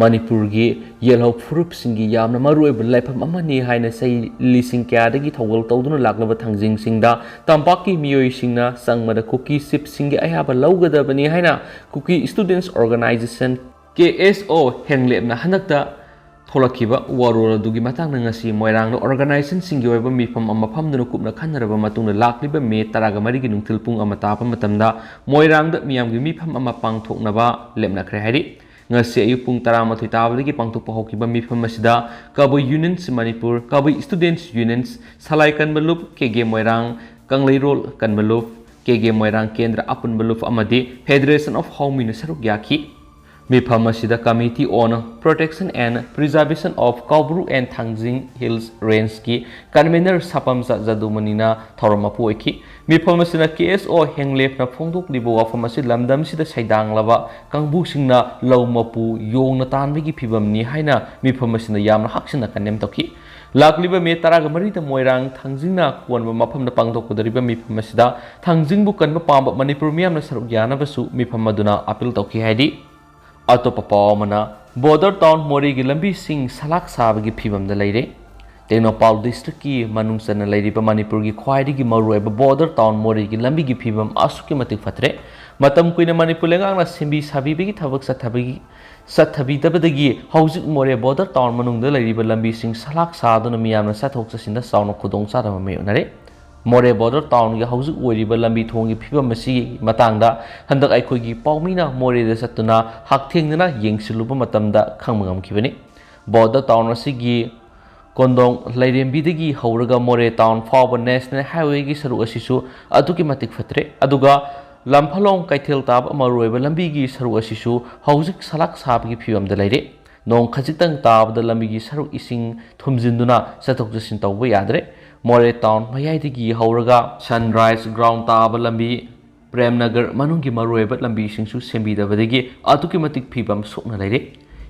ꯃꯅꯤꯄꯨꯔꯒꯤ ꯌꯦꯜꯍꯧ ꯐꯨꯔꯨꯞꯁꯤꯡꯒꯤ ꯌꯥꯝꯅ ꯃꯔꯨꯑꯣꯏꯕ ꯂꯥꯏꯐꯝ ꯑꯃꯅꯤ ꯍꯥꯏꯅ ꯆꯍꯤ ꯂꯤꯁꯤꯡ ꯀꯌꯥꯗꯒꯤ ꯊꯧꯒꯜ ꯇꯧꯗꯨꯅ ꯂꯥꯛꯂꯕ ꯊꯥꯡꯖꯤꯡꯁꯤꯡꯗ ꯇꯝꯄꯥꯛꯀꯤ ꯃꯤꯑꯣꯏꯁꯤꯡꯅ ꯆꯪꯕꯗ ꯀꯨꯀꯤ ꯆꯤꯐꯁꯤꯡꯒꯤ ꯑꯌꯥꯕ ꯂꯧꯒꯗꯕꯅꯤ ꯍꯥꯏꯅ ꯀꯨꯀꯤ ꯁ꯭ꯇꯨꯗꯦꯟꯠꯁ ꯑꯣꯔꯒꯅꯥꯏꯖꯦꯁꯟ, ꯀꯦ ꯑꯦꯁ ꯑꯣ, ꯍꯦꯡꯂꯦꯞꯅ ꯍꯟꯗꯛꯇ ꯊꯣꯛꯂꯛꯈꯤꯕ ꯋꯥꯔꯣꯜ ꯑꯗꯨꯒꯤ ꯃꯇꯥꯡꯗ ꯉꯁꯤ ꯃꯣꯏꯔꯥꯡꯗ ꯑꯣꯔꯒꯅꯥꯏꯖꯦꯁꯟꯁꯤꯡꯒꯤ ꯑꯣꯏꯕ ꯃꯤꯐꯝ ꯑꯃ ꯐꯝꯗꯨꯅ ꯀꯨꯞꯅ ꯈꯟꯅꯔꯕ ꯃꯇꯨꯡꯗ ꯂꯥꯛꯂꯤꯕ ꯃꯦ ꯇꯔꯥꯒ ꯃꯔꯤꯒꯤ ꯅꯨꯡꯊꯤꯜ ꯄꯨꯡ ꯑꯃ ꯇꯥꯕ ꯃꯇꯝꯗ ꯃꯣꯏꯔꯥꯡꯗ ꯃꯤꯌꯥꯝꯒꯤ ꯃꯤꯐꯝ ꯑꯃ ꯄꯥꯡꯊꯣꯛꯅꯕ ꯂꯦꯞꯅꯈ꯭ꯔꯦ ꯍꯥꯏꯔꯤ꯫ ꯉꯁꯤ ꯑꯌꯨꯛ ꯄꯨꯡ ꯇꯔꯥꯃꯥꯊꯣꯏ ꯇꯥꯕꯗꯒꯤ ꯄꯥꯡꯊꯣꯛꯄ ꯍꯧꯈꯤꯕ ꯃꯤꯐꯝ ꯑꯁꯤꯗ ꯀꯕꯨꯏ ꯌꯨꯅꯤꯌꯟꯁ ꯃꯅꯤꯄꯨꯔ, ꯀꯕꯨꯏ ꯁ꯭ꯇꯨꯗꯦꯟꯠꯁ ꯌꯨꯅꯤꯌꯟꯁ, ꯁꯂꯥꯏ ꯀꯟꯕ ꯂꯨꯞ, ꯀꯦ ꯀꯦ ꯃꯣꯏꯔꯥꯡ, ꯀꯪꯂꯩꯔꯣꯜ ꯀꯟꯕ ꯂꯨꯞ, ꯀꯦ ꯀꯦ ꯃꯣꯏꯔꯥꯡ ꯀꯦꯟꯗ꯭ꯔ ꯑꯄꯨꯟꯕ ꯂꯨꯞ ꯑꯃꯗꯤ ꯐꯦꯗꯔꯦꯁꯟ ꯑꯣꯐ ꯍꯥꯎꯃꯤꯅ ꯁꯔꯨꯛ ꯌꯥꯈꯤ꯫ ꯃꯤꯐꯝ ꯑꯁꯤꯗ Committee on Protection and Preservation of Kaubru and Thangjing Hills Range ꯀꯤ ꯀꯟꯚꯦꯅꯔ ꯁꯥꯄꯝꯆꯥ ꯖꯗꯨꯃꯅꯤꯅ ꯊꯧꯔꯝ ꯃꯄꯨ ꯑꯣꯏꯈꯤ꯫ ꯃꯤꯐꯝ ꯑꯁꯤꯗ ꯀꯦ ꯑꯦꯁ ꯑꯣ ꯍꯦꯡꯂꯦꯞꯅ ꯐꯣꯡꯗꯣꯛꯂꯤꯕ ꯋꯥꯐꯝ ꯑꯁꯤ ꯂꯝꯗꯝꯁꯤꯗ ꯁꯩꯗꯥꯡꯂꯕ ꯀꯥꯡꯕꯨꯁꯤꯡꯅ ꯂꯧ ꯃꯄꯨ ꯌꯣꯡꯅ ꯇꯥꯟꯕꯒꯤ ꯐꯤꯕꯝꯅꯤ ꯍꯥꯏꯅ ꯃꯤꯐꯝ ꯑꯁꯤꯅ ꯌꯥꯝꯅ ꯍꯛꯆꯤꯟꯅ ꯀꯟꯗꯦꯝ ꯇꯧꯈꯤ꯫ ꯂꯥꯛꯂꯤꯕ ꯃꯦ ꯇꯔꯥꯒ ꯃꯔꯤꯗ ꯃꯣꯏꯔꯥꯡ ꯊꯥꯡꯖꯤꯡꯅ ꯀꯣꯟꯕ ꯃꯐꯝꯗ ꯄꯥꯡꯊꯣꯛꯀꯗꯧꯔꯤꯕ ꯃꯤꯐꯝ ꯑꯁꯤꯗ ꯊꯥꯡꯖꯤꯡꯕꯨ ꯀꯟꯕ ꯄꯥꯝꯕ ꯃꯅꯤꯄꯨꯔ ꯃꯤꯌꯥꯝꯅ ꯁꯔꯨꯛ ꯌꯥꯅꯕꯁꯨ ꯃꯤꯐꯝ ꯑꯗꯨꯅ ꯑꯥꯄꯤꯜ ꯇꯧꯈꯤ ꯍꯥꯏꯔꯤ꯫ ꯑꯇꯣꯞꯄ ꯄꯥꯎ ꯑꯃꯅ, ꯕꯣꯔꯗꯔ ꯇꯥꯎꯟ ꯃꯣꯔꯦꯒꯤ ꯂꯝꯕꯤꯁꯤꯡ ꯁꯂꯥꯛ ꯁꯥꯕꯒꯤ ꯐꯤꯕꯝꯗ ꯂꯩꯔꯦ꯫ ꯇꯦꯡꯅꯧꯄꯥꯜ ꯗꯤꯁꯇ꯭ꯔꯤꯛꯀꯤ ꯃꯅꯨꯡ ꯆꯟꯅ ꯂꯩꯔꯤꯕ ꯃꯅꯤꯄꯨꯔꯒꯤ ꯈ꯭ꯋꯥꯏꯗꯒꯤ ꯃꯔꯨꯑꯣꯏꯕ ꯕꯣꯔꯗꯔ ꯇꯥꯎꯟ ꯃꯣꯔꯦꯒꯤ ꯂꯝꯕꯤꯒꯤ ꯐꯤꯕꯝ ꯑꯁꯨꯛꯀꯤ ꯃꯇꯤꯛ ꯐꯠꯇ꯭ꯔꯦ꯫ ꯃꯇꯝ ꯀꯨꯏꯅ ꯃꯅꯤꯄꯨꯔ ꯂꯩꯉꯥꯛꯅ ꯁꯦꯝꯕꯤ ꯁꯥꯕꯤꯕꯒꯤ ꯊꯕꯛ ꯆꯠꯊꯕꯒꯤ, ꯆꯠꯊꯕꯤꯗꯕꯗꯒꯤ ꯍꯧꯖꯤꯛ ꯃꯣꯔꯦ ꯕꯣꯔꯗꯔ ꯇꯥꯎꯟ ꯃꯅꯨꯡꯗ ꯂꯩꯔꯤꯕ ꯂꯝꯕꯤꯁꯤꯡ ꯁꯂꯥꯛ ꯁꯥꯗꯨꯅ ꯃꯤꯌꯥꯝꯅ ꯆꯠꯊꯣꯛ ꯆꯠꯁꯤꯟꯗ ꯆꯥꯎꯅ ꯈꯨꯗꯣꯡꯆꯥꯗꯕ ꯃꯥꯌꯣꯛꯅꯔꯦ꯫ ꯃꯣꯔꯦ ꯕꯣꯔꯗꯔ ꯇꯥꯎꯟꯒꯤ ꯍꯧꯖꯤꯛ ꯑꯣꯏꯔꯤꯕ ꯂꯝꯕꯤ ꯊꯣꯡꯒꯤ ꯐꯤꯕꯝ ꯑꯁꯤꯒꯤ ꯃꯇꯥꯡꯗ ꯍꯟꯗꯛ ꯑꯩꯈꯣꯏꯒꯤ ꯄꯥꯎꯃꯤꯅ ꯃꯣꯔꯦꯗ ꯆꯠꯇꯨꯅ ꯍꯛꯊꯦꯡꯅꯅ ꯌꯦꯡꯁꯤꯜꯂꯨꯕ ꯃꯇꯝꯗ ꯈꯪꯕ ꯉꯝꯈꯤꯕꯅꯤ꯫ ꯕꯣꯔꯗꯔ ꯇꯥꯎꯟ ꯑꯁꯤꯒꯤ ꯀꯣꯟꯗꯣꯡ ꯂꯩꯔꯦꯝꯕꯤꯗꯒꯤ ꯍꯧꯔꯒ ꯃꯣꯔꯦ ꯇꯥꯎꯟ ꯐꯥꯎꯕ ꯅꯦꯁꯅꯦꯜ ꯍꯥꯏꯋꯦꯒꯤ ꯁꯔꯨꯛ ꯑꯁꯤꯁꯨ ꯑꯗꯨꯛꯀꯤ ꯃꯇꯤꯛ ꯐꯠꯇ꯭ꯔꯦ꯫ ꯑꯗꯨꯒ ꯂꯝꯐꯂꯣꯡ ꯀꯩꯊꯦꯜ ꯇꯥꯕ ꯃꯔꯨꯑꯣꯏꯕ ꯂꯝꯕꯤꯒꯤ ꯁꯔꯨꯛ ꯑꯁꯤꯁꯨ ꯍꯧꯖꯤꯛ ꯁꯂꯥꯛ ꯁꯥꯕꯒꯤ ꯐꯤꯕꯝꯗ ꯂꯩꯔꯦ꯫ ꯅꯣꯡ ꯈꯖꯤꯛꯇꯪ ꯇꯥꯕꯗ ꯂꯝꯕꯤꯒꯤ ꯁꯔꯨꯛ ꯏꯁꯤꯡ ꯊꯨꯝꯖꯤꯟꯗꯨꯅ ꯆꯠꯊꯣꯛ ꯆꯠꯁꯤꯟ ꯇꯧꯕ ꯌꯥꯗ꯭ꯔꯦ꯫ ꯃꯣꯔꯦ ꯇꯥꯎꯟ ꯃꯌꯥꯏꯗꯒꯤ ꯍꯧꯔꯒ ꯁꯟꯔꯥꯏꯖ ꯒ꯭ꯔꯥꯎꯟ ꯇꯥꯕ ꯂꯝꯕꯤ, ꯄ꯭ꯔꯦꯝꯅꯒꯔ ꯃꯅꯨꯡꯒꯤ ꯃꯔꯨꯑꯣꯏꯕ ꯂꯝꯕꯤꯁꯤꯡꯁꯨ ꯁꯦꯝꯕꯤꯗꯕꯗꯒꯤ ꯑꯗꯨꯛꯀꯤ ꯃꯇꯤꯛ ꯐꯤꯕꯝ ꯁꯣꯛꯅ ꯂꯩꯔꯦ꯫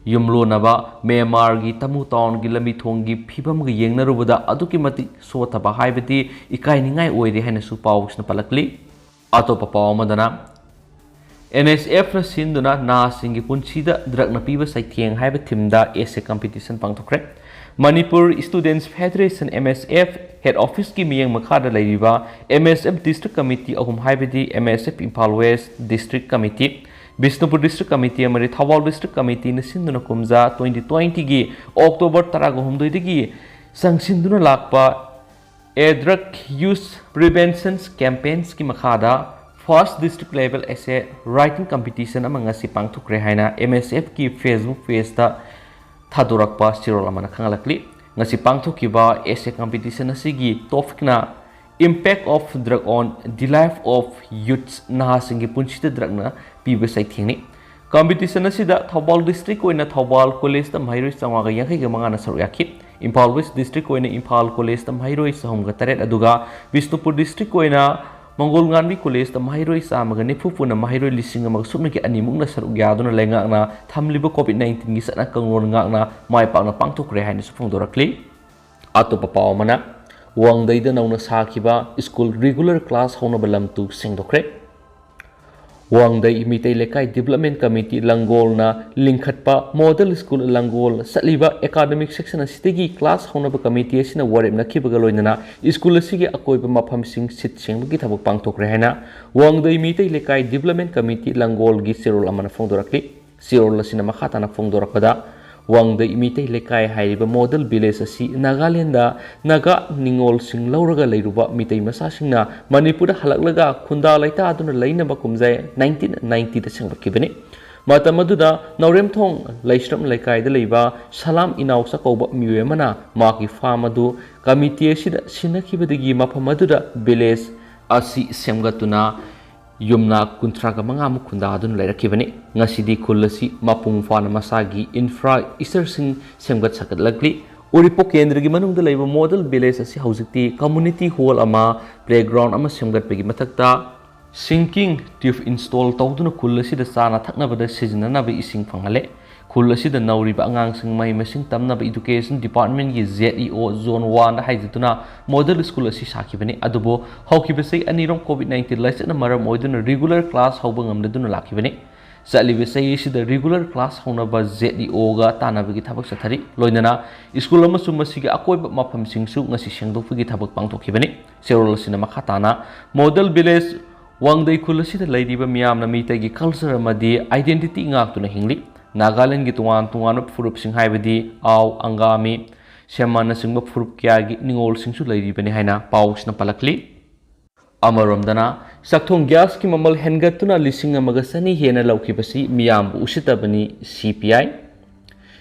ꯌꯨꯝꯂꯣꯟꯅꯕ ꯃ꯭ꯌꯥꯟꯃꯥꯔꯒꯤ ꯇꯃꯨ ꯇꯥꯎꯟꯒꯤ ꯂꯝꯕꯤ ꯊꯣꯡꯒꯤ ꯐꯤꯕꯝꯒ ꯌꯦꯡꯅꯔꯨꯕꯗ ꯑꯗꯨꯛꯀꯤ ꯃꯇꯤꯛ ꯁꯣꯊꯕ ꯍꯥꯏꯕꯗꯤ ꯏꯀꯥꯏꯅꯤꯡꯉꯥꯏ ꯑꯣꯏꯔꯦ ꯍꯥꯏꯅꯁꯨ ꯄꯥꯎꯁꯤꯅ ꯄꯜꯂꯛꯂꯤ꯫ ꯑꯇꯣꯞꯄ ꯄꯥꯎ ꯑꯃꯗꯅ, ꯑꯦꯝ ꯑꯦꯁ ꯑꯦꯐꯅ ꯁꯤꯟꯗꯨꯅ ꯅꯍꯥꯁꯤꯡꯒꯤ ꯄꯨꯟꯁꯤꯗ ꯗ꯭ꯔꯒꯅ ꯄꯤꯕ ꯆꯩꯊꯦꯡ ꯍꯥꯏꯕ ꯊꯤꯝꯗ ꯑꯦꯁꯦ ꯀꯝꯄꯤꯇꯤꯁꯟ ꯄꯥꯡꯊꯣꯛꯈ꯭ꯔꯦ꯫ Manipur students federation, M S F, head ꯑꯣꯐꯤꯁꯀꯤ ꯃꯤꯠꯌꯦꯡ ꯃꯈꯥꯗ ꯂꯩꯔꯤꯕ M S F district committee ꯑꯍꯨꯝ, ꯍꯥꯏꯕꯗꯤ M S F Imphal west district committee, Bishnupur district committee ꯑꯃꯗꯤ ꯊꯧꯕꯥꯜ ꯗꯤꯁꯇ꯭ꯔꯤꯛ ꯀꯃꯤꯇꯤꯅ ꯁꯤꯟꯗꯨꯅ ꯀꯨꯝꯖꯥ ꯇ꯭ꯋꯦꯟꯇꯤ ꯇ꯭ꯋꯦꯟꯇꯤꯒꯤ ꯑꯣꯛꯇꯣꯕꯔ ꯇꯔꯥꯒ ꯍꯨꯝꯗꯣꯏꯗꯒꯤ ꯆꯪꯁꯤꯟꯗꯨꯅ ꯂꯥꯛꯄ ꯑꯦ ꯗ꯭ꯔꯒ ꯌꯨꯁ ꯄ꯭ꯔꯤꯚꯦꯟꯁꯟ ꯀꯦꯝꯄꯦꯟꯁꯀꯤ ꯃꯈꯥꯗ first district level essay writing competition ꯑꯃ ꯉꯁꯤ ꯄꯥꯡꯊꯣꯛꯈ꯭ꯔꯦ ꯍꯥꯏꯅ ꯑꯦꯝ ꯑꯦꯁ ꯑꯦꯐꯀꯤ ꯐꯦꯁꯕꯨꯛ ꯄꯦꯖꯇ ꯊꯥꯗꯣꯔꯛꯄ ꯆꯦꯔꯣꯜ ꯑꯃꯅ ꯈꯪꯍꯜꯂꯛꯂꯤ꯫ ꯉꯁꯤ ꯄꯥꯡꯊꯣꯛꯈꯤꯕ ꯑꯦꯁꯦ ꯀꯝꯄꯤꯇꯤꯁꯟ ꯑꯁꯤꯒꯤ ꯇꯣꯄꯤꯛꯅ Impact of Drug on the Life of Youths, ꯅꯍꯥꯁꯤꯡꯒꯤ ꯄꯨꯟꯁꯤꯗ ꯗ꯭ꯔꯒꯅ ꯄꯤꯕ ꯆꯩꯊꯦꯡꯅꯤ꯫ ꯀꯝꯄꯤꯇꯤꯁꯟ ꯑꯁꯤꯗ ꯊꯧꯕꯥꯜ ꯗꯤꯁꯇ꯭ꯔꯤꯛ ꯑꯣꯏꯅ ꯊꯧꯕꯥꯜ ꯀꯣꯂꯦꯖꯇ ꯃꯍꯩꯔꯣꯏ ꯆꯥꯝꯃꯉꯥꯒ ꯌꯥꯡꯈꯩꯒ ꯃꯉꯥꯅ ꯁꯔꯨꯛ ꯌꯥꯈꯤ꯫ ꯏꯝꯐꯥꯜ ꯋꯦꯁ ꯗꯤꯁꯇ꯭ꯔꯤꯛ ꯑꯣꯏꯅ ꯏꯝꯐꯥꯜ ꯀꯣꯂꯦꯖꯇ ꯃꯍꯩꯔꯣꯏ ꯆꯍꯨꯝꯒ ꯇꯔꯦꯠ, ꯑꯗꯨꯒ ꯕꯤꯁꯅꯨꯄꯨꯔ ꯗꯤꯁꯇ꯭ꯔꯤꯛ ꯑꯣꯏꯅ ꯃꯪꯒꯣꯜ ꯉꯥꯟꯕꯤ ꯀꯣꯂꯦꯖꯇ ꯃꯍꯩꯔꯣꯏ ꯆꯥꯝꯃꯒ ꯅꯤꯐꯨ ꯄꯨꯟꯅ ꯃꯍꯩꯔꯣꯏ ꯂꯤꯁꯤꯡ ꯑꯃꯒ ꯁꯨꯞꯅꯒꯤ ꯑꯅꯤꯃꯨꯛꯅ ꯁꯔꯨꯛ ꯌꯥꯗꯨꯅ ꯂꯩꯉꯥꯛꯅ ꯊꯝꯂꯤꯕ ꯀꯣꯚꯤꯗ ꯅꯥꯏꯟꯇꯤꯟꯒꯤ ꯆꯠꯅ ꯀꯥꯡꯂꯣꯟ ꯉꯥꯛꯅ ꯃꯥꯏ ꯄꯥꯛꯅ ꯄꯥꯡꯊꯣꯛꯈ꯭ꯔꯦ ꯍꯥꯏꯅꯁꯨ ꯐꯣꯡꯗꯣꯔꯛꯂꯤ꯫ ꯑꯇꯣꯞꯄ ꯄꯥꯎ ꯑꯃꯅ, ꯋꯥꯡꯗꯩꯗ ꯅꯧꯅ ꯁꯥꯈꯤꯕ ꯁ꯭ꯀꯨꯜ ꯔꯤꯒꯨꯂꯔ ꯀ꯭ꯂꯥꯁ ꯍꯧꯅꯕ ꯂꯝ ꯇꯨ ꯁꯦꯡꯗꯣꯛꯈ꯭ꯔꯦ꯫ ꯋꯥꯡꯗꯩ ꯃꯤꯇꯩ ꯂꯩꯀꯥꯏ ꯗꯤꯕꯂꯞꯃꯦꯟ ꯀꯃꯤꯇꯤ ꯂꯪꯒꯣꯜꯅ ꯂꯤꯡꯈꯠꯄ ꯃꯣꯗꯦꯜ ꯁ꯭ꯀꯨꯜ ꯂꯪꯒꯣꯜ ꯆꯠꯂꯤꯕ ꯑꯦꯀꯥꯗꯃꯤꯛ ꯁꯦꯁꯟ ꯑꯁꯤꯗꯒꯤ ꯀ꯭ꯂꯥꯁ ꯍꯧꯅꯕ ꯀꯃꯤꯇꯤ ꯑꯁꯤꯅ ꯋꯥꯔꯦꯞꯅꯈꯤꯕꯒ ꯂꯣꯏꯅꯅ ꯁ꯭ꯀꯨꯜ ꯑꯁꯤꯒꯤ ꯑꯀꯣꯏꯕ ꯃꯐꯝꯁꯤꯡ ꯁꯤꯠ ꯁꯦꯡꯕꯒꯤ ꯊꯕꯛ ꯄꯥꯡꯊꯣꯛꯈ꯭ꯔꯦ ꯍꯥꯏꯅ ꯋꯥꯡꯗꯩ ꯃꯤꯇꯩ ꯂꯩꯀꯥꯏ ꯗꯤꯕꯂꯞꯃꯦꯟ ꯀꯃꯤꯇꯤ ꯂꯪꯒꯣꯜꯒꯤ ꯆꯦꯔꯣꯜ ꯑꯃꯅ ꯐꯣꯡꯗꯣꯔꯛꯂꯤ꯫ ꯆꯦꯔꯣꯜ ꯑꯁꯤꯅ ꯃꯈꯥ ꯇꯥꯅ ꯐꯣꯡꯗꯣꯔꯛꯄꯗ, ꯋꯥꯡꯗꯩ ꯃꯤꯇꯩ ꯂꯩꯀꯥꯏ ꯍꯥꯏꯔꯤꯕ ꯃꯣꯗꯦꯜ ꯚꯤꯂꯦꯖ ꯑꯁꯤ ꯅꯥꯒꯥꯂꯦꯟꯗ ꯅꯥꯒꯥ ꯅꯤꯉꯣꯜꯁꯤꯡ ꯂꯧꯔꯒ ꯂꯩꯔꯨꯕ ꯃꯤꯇꯩ ꯃꯆꯥꯁꯤꯡꯅ ꯃꯅꯤꯄꯨꯔꯗ ꯍꯜꯂꯛꯂꯒ ꯈꯨꯟꯗꯥ ꯂꯩꯇꯥꯗꯨꯅ ꯂꯩꯅꯕ ꯀꯨꯝꯖꯥ ꯅꯥꯏꯟꯇꯤꯟ ꯅꯥꯏꯟꯇꯤꯗ ꯁꯦꯝꯒꯠꯈꯤꯕꯅꯤ꯫ ꯃꯇꯝ ꯑꯗꯨꯗ ꯅꯥꯎꯔꯦꯝꯊꯣꯡ ꯂꯩꯁ꯭ꯔꯝ ꯂꯩꯀꯥꯏꯗ ꯂꯩꯕ ꯁꯂꯥꯝ ꯏꯅꯥꯎꯆꯥ ꯀꯧꯕ ꯃꯤꯑꯣꯏ ꯑꯃꯅ ꯃꯍꯥꯛꯀꯤ ꯐꯥꯔꯝ ꯑꯗꯨ ꯀꯃꯤꯇꯤ ꯑꯁꯤꯗ ꯁꯤꯟꯅꯈꯤꯕꯗꯒꯤ ꯃꯐꯝ ꯑꯗꯨꯗ ꯚꯤꯂꯦꯖ ꯑꯁꯤ ꯁꯦꯝꯒꯠꯇꯨꯅ ꯌꯨꯝꯅꯥꯛ ꯀꯨꯟꯊ꯭ꯔꯥꯒ ꯃꯉꯥꯃꯨꯛ ꯈꯨꯟꯗꯥꯗꯨꯅ ꯂꯩꯔꯛꯈꯤꯕꯅꯤ꯫ ꯉꯁꯤꯗꯤ ꯈꯨꯜ ꯑꯁꯤ ꯃꯄꯨꯡ ꯐꯥꯅ ꯃꯁꯥꯒꯤ ꯏꯟꯐ꯭ꯔꯥ ꯏꯁꯇ꯭ꯔꯛꯆꯔꯁꯤꯡ ꯁꯦꯝꯒꯠ ꯁꯥꯒꯠꯂꯛꯂꯤ꯫ ꯎꯔꯤꯄꯣꯛ ꯀꯦꯟꯗ꯭ꯔꯒꯤ ꯃꯅꯨꯡꯗ ꯂꯩꯕ ꯃꯣꯗꯦꯜ ꯚꯤꯂꯦꯖ ꯑꯁꯤ ꯍꯧꯖꯤꯛꯇꯤ ꯀꯝꯃ꯭ꯌꯨꯅꯤꯇꯤ ꯍꯣꯜ ꯑꯃ, ꯄ꯭ꯂꯦꯒ꯭ꯔꯥꯎꯟ ꯑꯃ ꯁꯦꯝꯒꯠꯄꯒꯤ ꯃꯊꯛꯇ ꯁꯤꯡꯀꯤꯡ ꯇ꯭ꯌꯨꯕ ꯏꯟꯁꯇꯣꯜ ꯇꯧꯗꯨꯅ ꯈꯨꯜ ꯑꯁꯤꯗ ꯆꯥꯅ ꯊꯛꯅꯕꯗ ꯁꯤꯖꯤꯟꯅꯅꯕ ꯏꯁꯤꯡ ꯐꯪꯍꯜꯂꯦ꯫ ꯈꯨꯜ ꯑꯁꯤꯗ ꯅꯧꯔꯤꯕ ꯑꯉꯥꯡꯁꯤꯡ ꯃꯍꯩ ꯃꯁꯤꯡ ꯇꯝꯅꯕ Education Department ꯀꯤ Z E O Zone one ꯗ ꯍꯥꯏꯖꯗꯨꯅ model school ꯑꯁꯤ ꯁꯥꯈꯤꯕꯅꯤ꯫ ꯑꯗꯨꯕꯨ ꯍꯧꯈꯤꯕ ꯆꯍꯤ ꯑꯅꯤꯔꯣꯝ COVID nineteen ꯂꯥꯏꯆꯠꯅ ꯃꯔꯝ ꯑꯣꯏꯗꯨꯅ regular class ꯍꯧꯕ ꯉꯝꯅꯗꯨꯅ ꯂꯥꯛꯈꯤꯕꯅꯤ꯫ ꯆꯠꯂꯤꯕ ꯆꯍꯤ ꯑꯁꯤꯗ regular class ꯍꯧꯅꯕ Z E O ꯒ ꯇꯥꯟꯅꯕꯒꯤ ꯊꯕꯛ ꯆꯠꯊꯔꯤ꯫ ꯂꯣꯏꯅꯅ school ꯑꯃꯁꯨꯡ ꯃꯁꯤꯒꯤ ꯑꯀꯣꯏꯕ ꯃꯐꯝꯁꯤꯡꯁꯨ ꯉꯁꯤ ꯁꯦꯡꯗꯣꯛꯄꯒꯤ ꯊꯕꯛ ꯄꯥꯡꯊꯣꯛꯈꯤꯕꯅꯤ꯫ ꯆꯦꯔꯣꯜ ꯑꯁꯤꯅ ꯃꯈꯥ ꯇꯥꯅ model village ꯋꯥꯡꯗꯩ ꯈꯨꯜ ꯑꯁꯤꯗ ꯂꯩꯔꯤꯕ ꯃꯤꯌꯥꯝꯅ ꯃꯩꯇꯩꯒꯤ culture ꯑꯃꯗꯤ identity ꯉꯥꯛꯇꯨꯅ ꯍꯤꯡꯂꯤ꯫ ꯅꯥꯒꯥꯂꯦꯟꯒꯤ ꯇꯣꯉꯥꯟ ꯇꯣꯉꯥꯟꯕ ꯐꯨꯔꯨꯞꯁꯤꯡ ꯍꯥꯏꯕꯗꯤ ꯑꯥꯎ, ꯑꯪꯒꯥꯃꯤ, ꯁꯦꯃꯥꯅꯆꯤꯡꯕ ꯐꯨꯔꯨꯞ ꯀꯌꯥꯒꯤ ꯅꯤꯉꯣꯜꯁꯤꯡꯁꯨ ꯂꯩꯔꯤꯕꯅꯤ ꯍꯥꯏꯅ ꯄꯥꯎꯁꯤꯅ ꯄꯜꯂꯛꯂꯤ꯫ ꯑꯃꯔꯣꯝꯗꯅ, ꯆꯥꯛꯊꯣꯡ gas ꯀꯤ ꯃꯃꯜ ꯍꯦꯟꯒꯠꯇꯨꯅ ꯂꯤꯁꯤꯡ ꯑꯃꯒ ꯆꯅꯤ ꯍꯦꯟꯅ ꯂꯧꯈꯤꯕꯁꯤ ꯃꯤꯌꯥꯝꯕꯨ ꯎꯁꯤꯠꯇꯕꯅꯤ, C P I꯫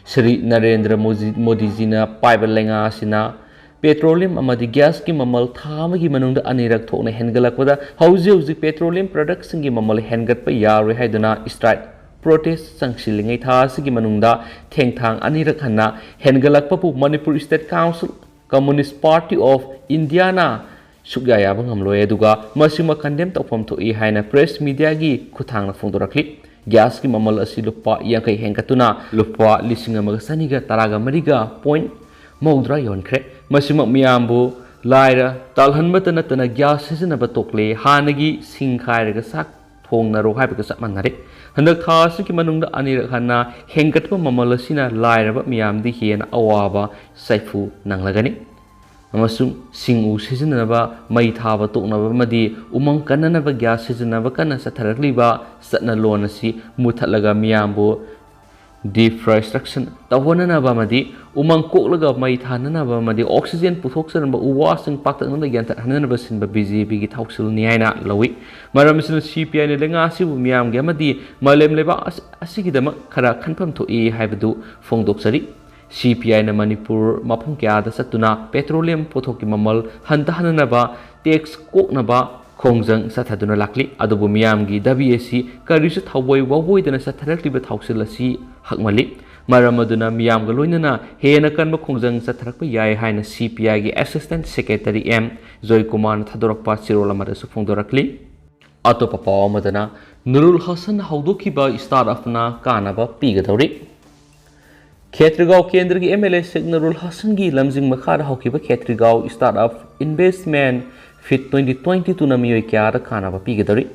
Shri Narendra ꯃꯣꯖꯤ-, ꯃꯣꯗꯤꯖꯤꯅ ꯄꯥꯏꯕ ꯂꯩꯉꯥꯛ ꯑꯁꯤꯅ petroleum ꯑꯃꯗꯤ gas ꯀꯤ ꯃꯃꯜ ꯊꯥ ꯑꯃꯒꯤ ꯃꯅꯨꯡꯗ ꯑꯅꯤꯔꯛ ꯊꯣꯛꯅ ꯍꯦꯟꯒꯠꯂꯛꯄꯗ ꯍꯧꯖꯤꯛ ꯍꯧꯖꯤꯛ petroleum product ꯁꯤꯡꯒꯤ ꯃꯃꯜ ꯍꯦꯟꯒꯠꯄ ꯌꯥꯔꯣꯏ ꯍꯥꯏꯗꯨꯅ strike protest ꯆꯪꯁꯤꯜꯂꯤꯉꯩ ꯊꯥ ꯑꯁꯤꯒꯤ ꯃꯅꯨꯡꯗ ꯊꯦꯡꯊꯥꯡ ꯑꯅꯤꯔꯛ ꯍꯟꯅ ꯍꯦꯟꯒꯠꯂꯛꯄꯕꯨ Manipur State Council, Communist Party of India ꯅ ꯁꯨꯛꯌꯥ ꯌꯥꯕ ꯉꯝꯂꯣꯏ, ꯑꯗꯨꯒ ꯃꯁꯤꯃꯛ condemn ꯇꯧꯐꯝ ꯊꯣꯛꯏ ꯍꯥꯏꯅ press media ꯒꯤ ꯈꯨꯠꯊꯥꯡꯅ ꯐꯣꯡꯗꯣꯔꯛꯂꯤ꯫ Gas ꯀꯤ ꯃꯃꯜ ꯑꯁꯤ ꯂꯨꯄꯥ ꯌꯥꯡꯈꯩ ꯍꯦꯟꯒꯠꯇꯨꯅ ꯂꯨꯄꯥ ꯂꯤꯁꯤꯡ ꯑꯃꯒ ꯆꯅꯤꯒ ꯇꯔꯥꯒ ꯃꯔꯤꯒ point ꯃꯧꯗ꯭ꯔꯥ ꯌꯣꯟꯈ꯭ꯔꯦ꯫ ꯃꯁꯤꯃꯛ ꯃꯤꯌꯥꯝꯕꯨ ꯂꯥꯏꯔ ꯇꯥꯜꯍꯟꯕꯇ ꯅꯠꯇꯅ gas ꯁꯤꯖꯤꯟꯅꯕ ꯇꯣꯛꯂꯦ, ꯍꯥꯟꯅꯒꯤ ꯁꯤꯡ ꯈꯥꯏꯔꯒ ꯆꯥꯛ ꯊꯣꯡꯅꯔꯣ ꯍꯥꯏꯕꯒ ꯆꯞ ꯃꯥꯟꯅꯔꯦ꯫ ꯍꯟꯗꯛ ꯊꯥ ꯑꯁꯤꯒꯤ ꯃꯅꯨꯡꯗ ꯑꯅꯤꯔꯛ ꯍꯟꯅ ꯍꯦꯟꯒꯠꯄ ꯃꯃꯜ ꯑꯁꯤꯅ ꯂꯥꯏꯔꯕ ꯃꯤꯌꯥꯝꯗꯤ ꯍꯦꯟꯅ ꯑꯋꯥꯕ ꯆꯩꯐꯨ ꯅꯪꯂꯒꯅꯤ꯫ ꯑꯃꯁꯨꯡ ꯁꯤꯡ ꯎ ꯁꯤꯖꯤꯟꯅꯅꯕ, ꯃꯩ ꯊꯥꯕ ꯇꯣꯛꯅꯕ ꯑꯃꯗꯤ ꯎꯃꯪ ꯀꯟꯅꯅꯕ gas ꯁꯤꯖꯤꯟꯅꯕ ꯀꯟꯅ ꯆꯠꯊꯔꯛꯂꯤꯕ ꯆꯠꯅꯂꯣꯟ ꯑꯁꯤ ꯃꯨꯊꯠꯂꯒ ꯃꯤꯌꯥꯝꯕꯨ deforestation ꯇꯧꯍꯟꯅꯅꯕ ꯑꯃꯗꯤ ꯎꯃꯪ ꯀꯣꯛꯂꯒ ꯃꯩ ꯊꯥꯅꯅꯕ ꯑꯃꯗꯤ oxygen ꯄꯨꯊꯣꯛꯆꯔꯝꯕ ꯎ ꯋꯥꯁꯤꯡ ꯄꯥꯛꯇꯛꯅꯅ ꯌꯥꯟꯊꯠꯍꯟꯅꯅꯕ ꯁꯤꯟꯕ B J P ꯒꯤ ꯊꯧꯁꯤꯜꯅꯤ ꯍꯥꯏꯅ ꯂꯧꯏ꯫ ꯃꯔꯝ ꯑꯁꯤꯅ C P I ꯅ ꯂꯩꯉꯥꯛ ꯑꯁꯤꯕꯨ ꯃꯤꯌꯥꯝꯒꯤ ꯑꯃꯗꯤ ꯃꯥꯂꯦꯝ ꯂꯩꯕꯥꯛ ꯑꯁ-, ꯑꯁꯤꯒꯤꯗꯃꯛ ꯈꯔ ꯈꯟꯐꯝ ꯊꯣꯛꯏ ꯍꯥꯏꯕꯗꯨ ꯐꯣꯡꯗꯣꯛꯆꯔꯤ꯫ C P I ꯅ ꯃꯅꯤꯄꯨꯔ ꯃꯐꯝ ꯀꯌꯥꯗ ꯆꯠꯇꯨꯅ petroleum ꯄꯣꯠꯊꯣꯛꯀꯤ ꯃꯃꯜ ꯍꯟꯊꯍꯟꯅꯅꯕ tax ꯀꯣꯛꯅꯕ ꯈꯣꯡꯖꯪ ꯆꯠꯊꯗꯨꯅ ꯂꯥꯛꯂꯤ꯫ ꯑꯗꯨꯕꯨ ꯃꯤꯌꯥꯝꯒꯤ ꯗꯥꯕꯤ ꯑꯁꯤ ꯀꯔꯤꯁꯨ ꯊꯑꯣꯏ ꯋꯥꯑꯣꯏꯗꯅ ꯆꯠꯊꯔꯛꯂꯤꯕ ꯊꯧꯁꯤꯜ ꯑꯁꯤ ꯍꯛꯃꯜꯂꯤ꯫ ꯃꯔꯝ ꯑꯗꯨꯅ ꯃꯤꯌꯥꯝꯒ ꯂꯣꯏꯅꯅ ꯍꯦꯟꯅ ꯀꯟꯕ ꯈꯣꯡꯖꯪ ꯆꯠꯊꯔꯛꯄ ꯌꯥꯏ ꯍꯥꯏꯅ C P I ꯒꯤ Assistant Secretary M ꯖꯣꯏꯀꯨꯃꯥꯔꯅ ꯊꯥꯗꯣꯔꯛꯄ ꯆꯦꯔꯣꯜ ꯑꯃꯗꯁꯨ ꯐꯣꯡꯗꯣꯔꯛꯂꯤ꯫ ꯑꯇꯣꯞꯄ ꯄꯥꯎ ꯑꯃꯗꯅ, ꯅꯨꯔꯨꯜ ꯍꯁꯟꯅ ꯍꯧꯗꯣꯛꯈꯤꯕ startup ꯅ ꯀꯥꯟꯅꯕ ꯄꯤꯒꯗꯧꯔꯤ꯫ ꯈꯦꯇ꯭ꯔꯤꯒꯥꯎ ꯀꯦꯟꯗ꯭ꯔꯒꯤ M L A ꯁꯦꯛ ꯅꯨꯔꯨꯜ ꯍꯁꯟꯒꯤ ꯂꯝꯖꯤꯡ ꯃꯈꯥꯗ ꯍꯧꯈꯤꯕ ꯈꯦꯇ꯭ꯔꯤꯒꯥꯎ Startup Investment Fit twenty twenty two ꯅ ꯃꯤꯑꯣꯏ ꯀꯌꯥꯗ ꯀꯥꯟꯅꯕ ꯄꯤꯒꯗꯧꯔꯤ?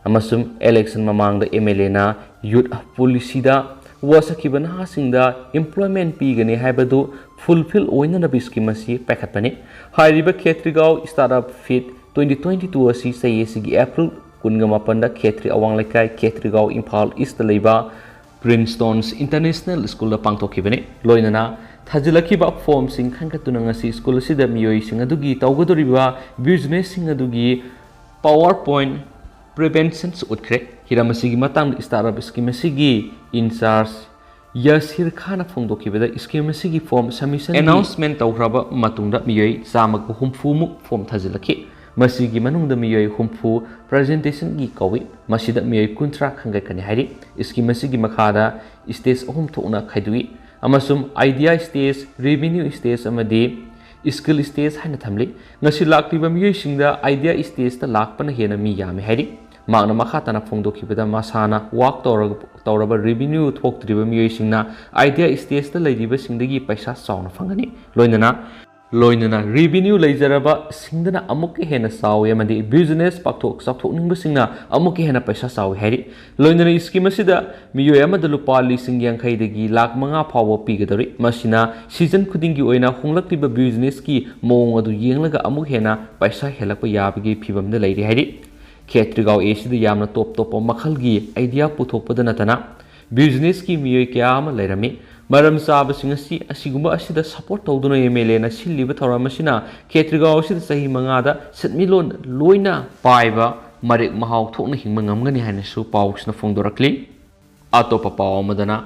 ꯑꯃꯁꯨꯡ election ꯃꯃꯥꯡꯗ M L A ꯅ youth policy ꯗ ꯋꯥꯁꯛꯈꯤꯕ ꯅꯍꯥꯁꯤꯡꯗ employment ꯄꯤꯒꯅꯤ ꯍꯥꯏꯕꯗꯨ fulfill ꯑꯣꯏꯅꯅꯕ scheme ꯑꯁꯤ ꯄꯥꯏꯈꯠꯄꯅꯤ꯫ ꯍꯥꯏꯔꯤꯕ ꯈꯦꯇ꯭ꯔꯤꯒꯥꯎ Startup Fit twenty twenty two ꯑꯁꯤ ꯆꯍꯤ ꯑꯁꯤꯒꯤ April ꯀꯨꯟꯒ ꯃꯥꯄꯟꯗ ꯈꯦꯇ꯭ꯔꯤ ꯑꯋꯥꯡ ꯂꯩꯀꯥꯏ, ꯈꯦꯇ꯭ꯔꯤꯒꯥꯎ, ꯏꯝꯐꯥꯜ East ꯇ ꯂꯩꯕ Princeton's International School ꯗ ꯄꯥꯡꯊꯣꯛꯈꯤꯕꯅꯤ꯫ ꯂꯣꯏꯅꯅ ꯊꯥꯖꯤꯜꯂꯛꯈꯤꯕ form ꯁꯤꯡ ꯈꯟꯒꯠꯇꯨꯅ ꯉꯁꯤ school ꯑꯁꯤꯗ ꯃꯤꯑꯣꯏꯁꯤꯡ ꯑꯗꯨꯒꯤ ꯇꯧꯒꯗꯧꯔꯤꯕ business ꯁꯤꯡ ꯑꯗꯨꯒꯤ PowerPoint presentation ꯎꯠꯈ꯭ꯔꯦ꯫ ꯍꯤꯔꯝ ꯑꯁꯤꯒꯤ ꯃꯇꯥꯡꯗ startup scheme ꯑꯁꯤꯒꯤ in charge Yasir Khan ꯐꯣꯡꯗꯣꯛꯈꯤꯕꯗ, scheme ꯑꯁꯤꯒꯤ form submission announcement ꯇꯧꯈ꯭ꯔꯕ ꯃꯇꯨꯡꯗ ꯃꯤꯑꯣꯏ ꯆꯥꯝꯃꯒ ꯍꯨꯝꯐꯨ ꯃꯨꯛ form ꯊꯥꯖꯤꯜꯂꯛꯈꯤ꯫ ꯃꯁꯤꯒꯤ ꯃꯅꯨꯡꯗ ꯃꯤꯑꯣꯏ ꯍꯨꯝꯐꯨ presentation ꯒꯤ ꯀꯧꯏ꯫ ꯃꯁꯤꯗ ꯃꯤꯑꯣꯏ ꯀꯨꯟꯊ꯭ꯔꯥ ꯈꯟꯒꯠꯀꯅꯤ ꯍꯥꯏꯔꯤ꯫ Scheme ꯑꯁꯤꯒꯤ ꯃꯈꯥꯗ stage ꯑꯍꯨꯝ ꯊꯣꯛꯅ ꯈꯥꯏꯗꯣꯛꯏ ꯑꯃꯁꯨꯡ idea stage, revenue stage ꯑꯃꯗꯤ skill stage ꯍꯥꯏꯅ ꯊꯝꯂꯤ꯫ ꯉꯁꯤ ꯂꯥꯛꯂꯤꯕ ꯃꯤꯑꯣꯏꯁꯤꯡꯗ idea stage ꯇ ꯂꯥꯛꯄꯅ ꯍꯦꯟꯅ ꯃꯤ ꯌꯥꯝꯃꯤ ꯍꯥꯏꯔꯤ꯫ ꯃꯍꯥꯛꯅ ꯃꯈꯥ ꯇꯥꯅ ꯐꯣꯡꯗꯣꯛꯈꯤꯕꯗ, ꯃꯁꯥꯅ work ꯇꯧꯔꯒ, ꯇꯧꯔꯕ revenue ꯊꯣꯛꯇ꯭ꯔꯤꯕ ꯃꯤꯑꯣꯏꯁꯤꯡꯅ idea stage ꯇ ꯂꯩꯔꯤꯕꯁꯤꯡꯗꯒꯤ ꯄꯩꯁꯥ ꯆꯥꯎꯅ ꯐꯪꯒꯅꯤ꯫ ꯂꯣꯏꯅꯅ, ꯂꯣꯏꯅꯅ revenue ꯂꯩꯖꯔꯕꯁꯤꯡꯗꯅ ꯑꯃꯨꯛꯀ ꯍꯦꯟꯅ ꯆꯥꯎꯏ ꯑꯃꯗꯤ business ꯄꯥꯛꯊꯣꯛ ꯆꯥꯎꯊꯣꯛꯅꯤꯡꯕꯁꯤꯡꯅ ꯑꯃꯨꯛꯀ ꯍꯦꯟꯅ ꯄꯩꯁꯥ ꯆꯥꯎꯏ ꯍꯥꯏꯔꯤ꯫ ꯂꯣꯏꯅꯅ scheme ꯑꯁꯤꯗ ꯃꯤꯑꯣꯏ ꯑꯃꯗ ꯂꯨꯄꯥ ꯂꯤꯁꯤꯡ ꯌꯥꯡꯈꯩꯗꯒꯤ ꯂꯥꯈ ꯃꯉꯥ ꯐꯥꯎꯕ ꯄꯤꯒꯗꯧꯔꯤ꯫ ꯃꯁꯤꯅ season ꯈꯨꯗꯤꯡꯒꯤ ꯑꯣꯏꯅ ꯍꯣꯡꯂꯛꯂꯤꯕ business ꯀꯤ ꯃꯑꯣꯡ ꯑꯗꯨ ꯌꯦꯡꯂꯒ ꯑꯃꯨꯛ ꯍꯦꯟꯅ ꯄꯩꯁꯥ ꯍꯦꯜꯂꯛꯄ ꯌꯥꯕꯒꯤ ꯐꯤꯚꯝꯗ ꯂꯩꯔꯤ ꯍꯥꯏꯔꯤ꯫ ꯈꯦꯇ꯭ꯔꯤꯒꯥꯎ A ꯁꯤꯗ ꯌꯥꯝꯅ top ꯇꯣꯞꯄ ꯃꯈꯜꯒꯤ idea ꯄꯨꯊꯣꯛꯄꯗ ꯅꯠꯇꯅ business ꯀꯤ ꯃꯤꯑꯣꯏ ꯀꯌꯥ ꯑꯃ ꯂꯩꯔꯝꯃꯤ꯫ ꯃꯔꯝ ꯆꯥꯕꯁꯤꯡ ꯑꯁꯤ ꯑꯁꯤꯒꯨꯝꯕ ꯑꯁꯤꯗ support ꯇꯧꯗꯨꯅ M L A ꯅ ꯁꯤꯜꯂꯤꯕ ꯊꯧꯔꯝ ꯑꯁꯤꯅ ꯈꯦꯇ꯭ꯔꯤꯒꯥꯎ ꯑꯁꯤꯗ ꯆꯍꯤ ꯃꯉꯥꯗ ꯁꯦꯟꯃꯤꯠꯂꯣꯟ ꯂꯣꯏꯅ ꯄꯥꯏꯕ ꯃꯔꯦꯛ ꯃꯍꯥꯎ ꯊꯣꯛꯅ ꯍꯤꯡꯕ ꯉꯝꯒꯅꯤ ꯍꯥꯏꯅꯁꯨ ꯄꯥꯎꯁꯤꯅ ꯐꯣꯡꯗꯣꯔꯛꯂꯤ꯫ ꯑꯇꯣꯞꯄ ꯄꯥꯎ ꯑꯃꯗꯅ,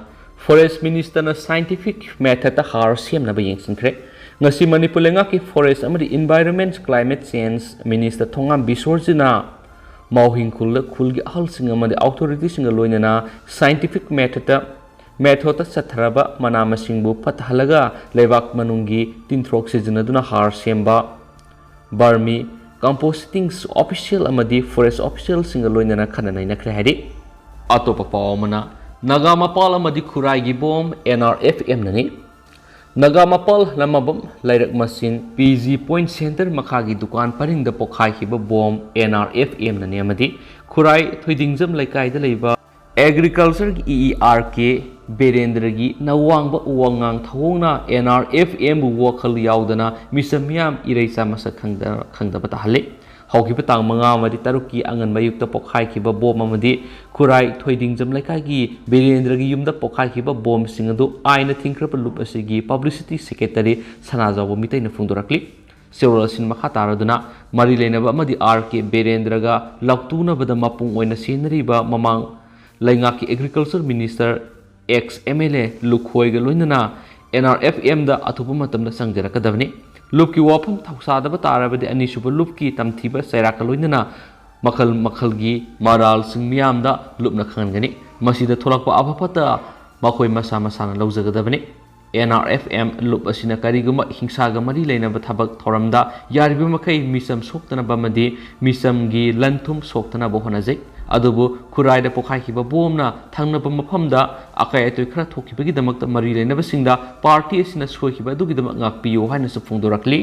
Forest Minister ꯅ scientific method ꯇ ꯍꯥꯔ ꯁꯦꯝꯅꯕ ꯌꯦꯡꯁꯤꯟꯈ꯭ꯔꯦ꯫ ꯉꯁꯤ ꯃꯅꯤꯄꯨꯔ ꯂꯩꯉꯥꯛꯀꯤ Forest ꯑꯃꯗꯤ Environment Climate Change Minister ꯊꯣꯉꯥꯝ ꯕꯤꯁꯣꯔꯖꯤꯅ ꯃꯥꯎꯍꯤꯡ ꯈꯨꯜꯗ ꯈꯨꯜꯒꯤ ꯑꯍꯜꯁꯤꯡ ꯑꯃꯗꯤ authority ꯁꯤꯡꯒ ꯂꯣꯏꯅꯅ scientific method ꯇ, method ꯇ ꯆꯠꯊꯔꯕ ꯃꯅꯥ ꯃꯁꯤꯡꯕꯨ ꯐꯠꯇꯍꯜꯂꯒ ꯂꯩꯕꯥꯛ ꯃꯅꯨꯡꯒꯤ ꯇꯤꯟꯊ꯭ꯔꯣꯛ ꯁꯤꯖꯤꯟꯅꯗꯨꯅ ꯍꯥꯔ ꯁꯦꯝꯕ vermi composting official ꯑꯃꯗꯤ forest official ꯁꯤꯡꯒ ꯂꯣꯏꯅꯅ ꯈꯟꯅ ꯅꯩꯅꯈ꯭ꯔꯦ ꯍꯥꯏꯔꯤ꯫ ꯑꯇꯣꯞꯄ ꯄꯥꯎ ꯑꯃꯅ, ꯅꯥꯒꯥ ꯃꯄꯥꯜ ꯑꯃꯗꯤ ꯈꯨꯔꯥꯏꯒꯤ ꯕꯣꯝ ꯑꯦꯟ ꯑꯥꯔ ꯑꯦꯐ ꯑꯦꯝꯅꯅꯤ꯫ ꯅꯥꯒꯥ ꯃꯄꯥꯜ ꯂꯃꯕꯝ ꯂꯩꯔꯛ ꯃꯆꯤꯟ ꯄꯤ ꯖꯤ ꯄꯣꯏꯟꯠ ꯁꯦꯟꯇꯔ ꯃꯈꯥꯒꯤ ꯗꯨꯀꯥꯟ ꯄꯔꯤꯡꯗ ꯄꯣꯈꯥꯏꯈꯤꯕ ꯕꯣꯝ ꯑꯦꯟ ꯑꯥꯔ ꯑꯦꯐ ꯑꯦꯝꯅꯅꯤ ꯑꯃꯗꯤ ꯈꯨꯔꯥꯏ ꯊꯣꯏꯗꯤꯡꯖꯝ ꯂꯩꯀꯥꯏꯗ ꯂꯩꯕ ꯑꯦꯒ꯭ꯔꯤꯀꯜꯆꯔꯒꯤ ꯏ ꯏ ꯑꯥꯔ ꯀꯦ ꯕꯤꯔꯦꯟꯗ꯭ꯔꯒꯤ ꯅꯋꯥꯡꯕ ꯋꯥꯉꯥꯡ ꯊꯧꯑꯣꯡꯅ ꯑꯦꯟ ꯑꯥꯔ ꯑꯦꯐ ꯑꯦꯝꯕꯨ ꯋꯥꯈꯜ ꯌꯥꯎꯗꯅ ꯃꯤꯆꯝ ꯃꯤꯌꯥꯝ ꯏꯔꯩꯆꯥ ꯃꯁꯛ ꯈꯪꯗ-, ꯈꯪꯗꯕ ꯇꯥꯍꯜꯂꯤ꯫ ꯍꯧꯈꯤꯕ ꯇꯥꯡ ꯃꯉꯥ ꯑꯃꯗꯤ ꯇꯔꯨꯛꯀꯤ ꯑꯉꯟꯕ ꯑꯌꯨꯛꯇ ꯄꯣꯈꯥꯏꯈꯤꯕ ꯕꯣꯝ ꯑꯃꯗꯤ ꯈꯨꯔꯥꯏ ꯊꯣꯏꯗꯤꯡꯖꯝ ꯂꯩꯀꯥꯏꯒꯤ ꯕꯤꯔꯦꯟꯗ꯭ꯔꯒꯤ ꯌꯨꯝꯗ ꯄꯣꯈꯥꯏꯈꯤꯕ ꯕꯣꯝꯁꯤꯡ ꯑꯗꯨ ꯑꯥꯏꯟꯅ ꯊꯤꯡꯈ꯭ꯔꯕ ꯂꯨꯞ ꯑꯁꯤꯒꯤ ꯄꯕ꯭ꯂꯤꯁꯤꯇꯤ ꯁꯦꯀ꯭ꯔꯦꯇꯔꯤ ꯁꯅꯥꯖꯥꯎꯕ ꯃꯤꯇꯩꯅ ꯐꯣꯡꯗꯣꯔꯛꯂꯤ꯫ ꯆꯦꯔꯣꯜ ꯑꯁꯤꯅ ꯃꯈꯥ ꯇꯥꯔꯗꯨꯅ ꯃꯔꯤ ꯂꯩꯅꯕ ꯑꯃꯗꯤ ꯑꯥꯔ ꯀꯦ ꯕꯤꯔꯦꯟꯗ꯭ꯔꯒ ꯂꯥꯎꯇꯨꯅꯕꯗ ꯃꯄꯨꯡ ꯑꯣꯏꯅ ꯁꯦꯟꯅꯔꯤꯕ ꯃꯃꯥꯡ ꯂꯩꯉꯥꯛꯀꯤ agriculture minister ex M L A ꯂꯨꯈꯣꯏꯒ ꯂꯣꯏꯅꯅ ꯑꯦꯟ ꯑꯥꯔ ꯑꯦꯐ ꯑꯦꯝꯗ ꯑꯊꯨꯕ ꯃꯇꯝꯗ ꯆꯪꯖꯔꯛꯀꯗꯕꯅꯤ꯫ ꯂꯨꯞꯀꯤ ꯋꯥꯐꯝ ꯊꯧꯁꯥꯗꯕ ꯇꯥꯔꯕꯗꯤ ꯑꯅꯤꯁꯨꯕ ꯂꯨꯞꯀꯤ ꯇꯝꯊꯤꯕ ꯆꯩꯔꯥꯛꯀ ꯂꯣꯏꯅꯅ ꯃꯈꯜ ꯃꯈꯜꯒꯤ ꯃꯔꯥꯜꯁꯤꯡ ꯃꯤꯌꯥꯝꯗ ꯂꯨꯞꯅ ꯈꯪꯍꯟꯒꯅꯤ꯫ ꯃꯁꯤꯗ ꯊꯣꯛꯂꯛꯄ ꯑꯐ ꯐꯠꯇ ꯃꯈꯣꯏ ꯃꯁꯥ ꯃꯁꯥꯅ ꯂꯧꯖꯒꯗꯕꯅꯤ꯫ ꯑꯦꯟ ꯑꯥꯔ ꯑꯦꯐ ꯑꯦꯝ ꯂꯨꯞ ꯑꯁꯤꯅ ꯀꯔꯤꯒꯨꯝꯕ ꯍꯤꯡꯁꯥꯒ ꯃꯔꯤ ꯂꯩꯅꯕ ꯊꯕꯛ ꯊꯧꯔꯝꯗ ꯌꯥꯔꯤꯕ ꯃꯈꯩ ꯃꯤꯆꯝ ꯁꯣꯛꯇꯅꯕ ꯑꯃꯗꯤ ꯃꯤꯆꯝꯒꯤ ꯂꯟ ꯊꯨꯝ ꯁꯣꯛꯇꯅꯕ ꯍꯣꯠꯅꯖꯩ꯫ ꯑꯗꯨꯕꯨ ꯈꯨꯔꯥꯏꯗ ꯄꯣꯈꯥꯏꯈꯤꯕ ꯕꯣꯝꯅ ꯊꯪꯅꯕ ꯃꯐꯝꯗ ꯑꯀꯥꯏ ꯑꯇꯣꯏ ꯈꯔ ꯊꯣꯛꯈꯤꯕꯒꯤꯗꯃꯛꯇ ꯃꯔꯤ ꯂꯩꯅꯕꯁꯤꯡꯗ ꯄꯥꯔꯇꯤ ꯑꯁꯤꯅ ꯁꯣꯏꯈꯤꯕ ꯑꯗꯨꯒꯤꯗꯃꯛ ꯉꯥꯛꯄꯤꯌꯨ ꯍꯥꯏꯅꯁꯨ ꯐꯣꯡꯗꯣꯔꯛꯂꯤ꯫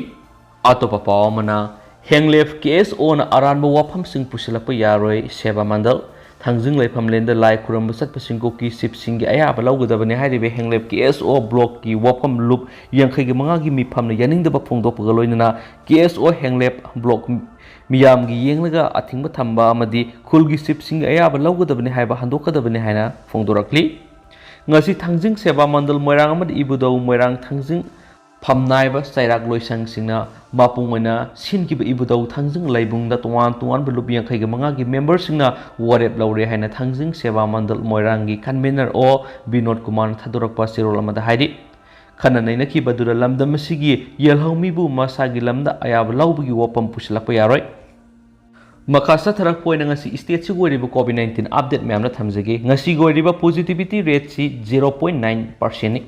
ꯑꯇꯣꯞꯄ ꯄꯥꯎ ꯑꯃꯅ, ꯍꯦꯡꯂꯦꯞ ꯀꯦ ꯑꯦꯁ ꯑꯣꯅ ꯑꯔꯥꯟꯕ ꯋꯥꯐꯝꯁꯤꯡ ꯄꯨꯁꯤꯜꯂꯛꯄ ꯌꯥꯔꯣꯏ, ꯁꯦꯕꯥ ꯃꯟꯗꯜ꯫ ꯊꯥꯡꯖꯤꯡ ꯂꯩꯐꯝꯂꯦꯟꯗ ꯂꯥꯏ ꯈꯨꯔꯨꯝꯕ ꯆꯠꯄꯁꯤꯡ ꯀꯨꯀꯤ ꯆꯤꯐꯁꯤꯡꯒꯤ ꯑꯌꯥꯕ ꯂꯧꯒꯗꯕꯅꯤ ꯍꯥꯏꯔꯤꯕ ꯍꯦꯡꯂꯦꯞ ꯀꯦ ꯑꯦꯁ ꯑꯣ ꯕ꯭ꯂꯣꯛꯀꯤ ꯋꯥꯐꯝ ꯂꯨꯞ ꯌꯥꯡꯈꯩꯒꯤ ꯃꯉꯥꯒꯤ ꯃꯤꯐꯝꯅ ꯌꯥꯅꯤꯡꯗꯕ ꯐꯣꯡꯗꯣꯛꯄꯒ ꯂꯣꯏꯅꯅ ꯀꯦ ꯑꯦꯁ ꯑꯣ ꯍꯦꯡꯂꯦꯞ ꯕ꯭ꯂꯣꯛ ꯃꯤꯌꯥꯝꯒꯤ ꯌꯦꯡꯂꯒ ꯑꯊꯤꯡꯕ ꯊꯝꯕ ꯑꯃꯗꯤ ꯈꯨꯜꯒꯤ ꯆꯤꯐꯁꯤꯡꯒꯤ ꯑꯌꯥꯕ ꯂꯧꯒꯗꯕꯅꯤ ꯍꯥꯏꯕ ꯍꯟꯗꯣꯛꯀꯗꯕꯅꯤ ꯍꯥꯏꯅ ꯐꯣꯡꯗꯣꯔꯛꯂꯤ꯫ ꯉꯁꯤ ꯊꯥꯡꯖꯤꯡ ꯁꯦꯕꯥ ꯃꯟꯗꯜ ꯃꯣꯏꯔꯥꯡ ꯑꯃꯗꯤ ꯏꯕꯨꯙꯧ ꯃꯣꯏꯔꯥꯡ ꯊꯥꯡꯖꯤꯡ ꯐꯝꯅꯥꯏꯕ ꯆꯩꯔꯥꯛ ꯂꯣꯏꯁꯪꯁꯤꯡꯅ ꯃꯄꯨꯡ ꯑꯣꯏꯅ ꯁꯤꯟꯈꯤꯕ ꯏꯕꯨꯙꯧ ꯊꯥꯡꯖꯤꯡ ꯂꯩꯕꯨꯡꯗ ꯇꯣꯉꯥꯟ ꯇꯣꯉꯥꯟꯕ ꯂꯨꯞ ꯌꯥꯡꯈꯩꯒ ꯃꯉꯥꯒꯤ ꯃꯦꯝꯕꯔꯁꯤꯡꯅ ꯋꯥꯔꯦꯞ ꯂꯧꯔꯦ ꯍꯥꯏꯅ ꯊꯥꯡꯖꯤꯡ ꯁꯦꯕꯥ ꯃꯟꯗꯜ ꯃꯣꯏꯔꯥꯡꯒꯤ ꯀꯟꯚꯦꯅꯔ ꯑꯣ ꯕꯤꯅꯣꯗ ꯀꯨꯃꯥꯔꯅ ꯊꯥꯗꯣꯔꯛꯄ ꯆꯦꯔꯣꯜ ꯑꯃꯗ ꯍꯥꯏꯔꯤ꯫ ꯈꯟꯅ ꯅꯩꯅꯈꯤꯕꯗꯨꯗ ꯂꯝꯗꯝ ꯑꯁꯤꯒꯤ ꯌꯦꯜꯍꯧꯃꯤꯕꯨ ꯃꯁꯥꯒꯤ ꯂꯝꯗ ꯑꯌꯥꯕ ꯂꯧꯕꯒꯤ ꯋꯥꯐꯝ ꯄꯨꯁꯤꯜꯂꯛꯄ ꯌꯥꯔꯣꯏ꯫ ꯃꯈꯥ ꯆꯠꯊꯔꯛꯄ ꯑꯣꯏꯅ ꯉꯁꯤ ꯁ꯭ꯇꯦꯠꯁꯤꯒꯤ ꯑꯣꯏꯔꯤꯕ ꯀꯣꯚꯤꯗ ꯅꯥꯏꯟꯇꯤꯟ ꯑꯞꯗꯦꯠ ꯃꯌꯥꯝꯅ ꯊꯝꯖꯒꯦ꯫ ꯉꯁꯤꯒꯤ ꯑꯣꯏꯔꯤꯕ ꯄꯣꯖꯤꯇꯤꯚꯤꯇꯤ ꯔꯦꯠꯁꯤ ꯖꯤꯔꯣ ꯄꯣꯏꯟꯠ ꯅꯥꯏꯟ ꯄꯥꯔꯁꯦꯟꯅꯤ꯫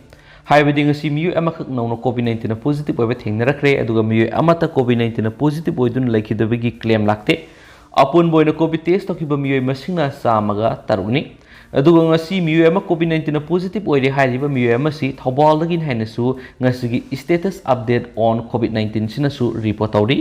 ꯍꯥꯏꯕꯗꯤ ꯉꯁꯤ ꯃꯤꯑꯣꯏ ꯑꯃꯈꯛ ꯅꯧꯅ ꯀꯣꯚꯤꯗ ꯅꯥꯏꯟꯇꯤꯟꯅ ꯄꯣꯖꯤꯇꯤꯚ ꯑꯣꯏꯕ ꯊꯦꯡꯅꯔꯛꯈ꯭ꯔꯦ, ꯑꯗꯨꯒ ꯃꯤꯑꯣꯏ ꯑꯃꯠꯇ ꯀꯣꯚꯤꯗ ꯅꯥꯏꯟꯇꯤꯟꯅ ꯄꯣꯖꯤꯇꯤꯚ ꯑꯣꯏꯗꯨꯅ ꯂꯩꯈꯤꯗꯕꯒꯤ ꯀ꯭ꯂꯦꯝ ꯂꯥꯛꯇꯦ꯫ ꯑꯄꯨꯟꯕ ꯑꯣꯏꯅ ꯀꯣꯚꯤꯗ ꯇꯦꯁ ꯇꯧꯈꯤꯕ ꯃꯤꯑꯣꯏ ꯃꯁꯤꯡꯅ ꯆꯥꯝꯃꯒ ꯇꯔꯨꯛꯅꯤ꯫ ꯑꯗꯨꯒ ꯉꯁꯤ ꯃꯤꯑꯣꯏ ꯑꯃ COVID nineteen positive ꯑꯣꯏꯔꯦ ꯍꯥꯏꯔꯤꯕ ꯃꯤꯑꯣꯏ ꯑꯃꯁꯤ ꯊꯧꯕꯥꯜꯗꯒꯤꯅꯤ ꯍꯥꯏꯅꯁꯨ ꯉꯁꯤꯒꯤ status update on COVID nineteen ꯁꯤꯅꯁꯨ report ꯇꯧꯔꯤ꯫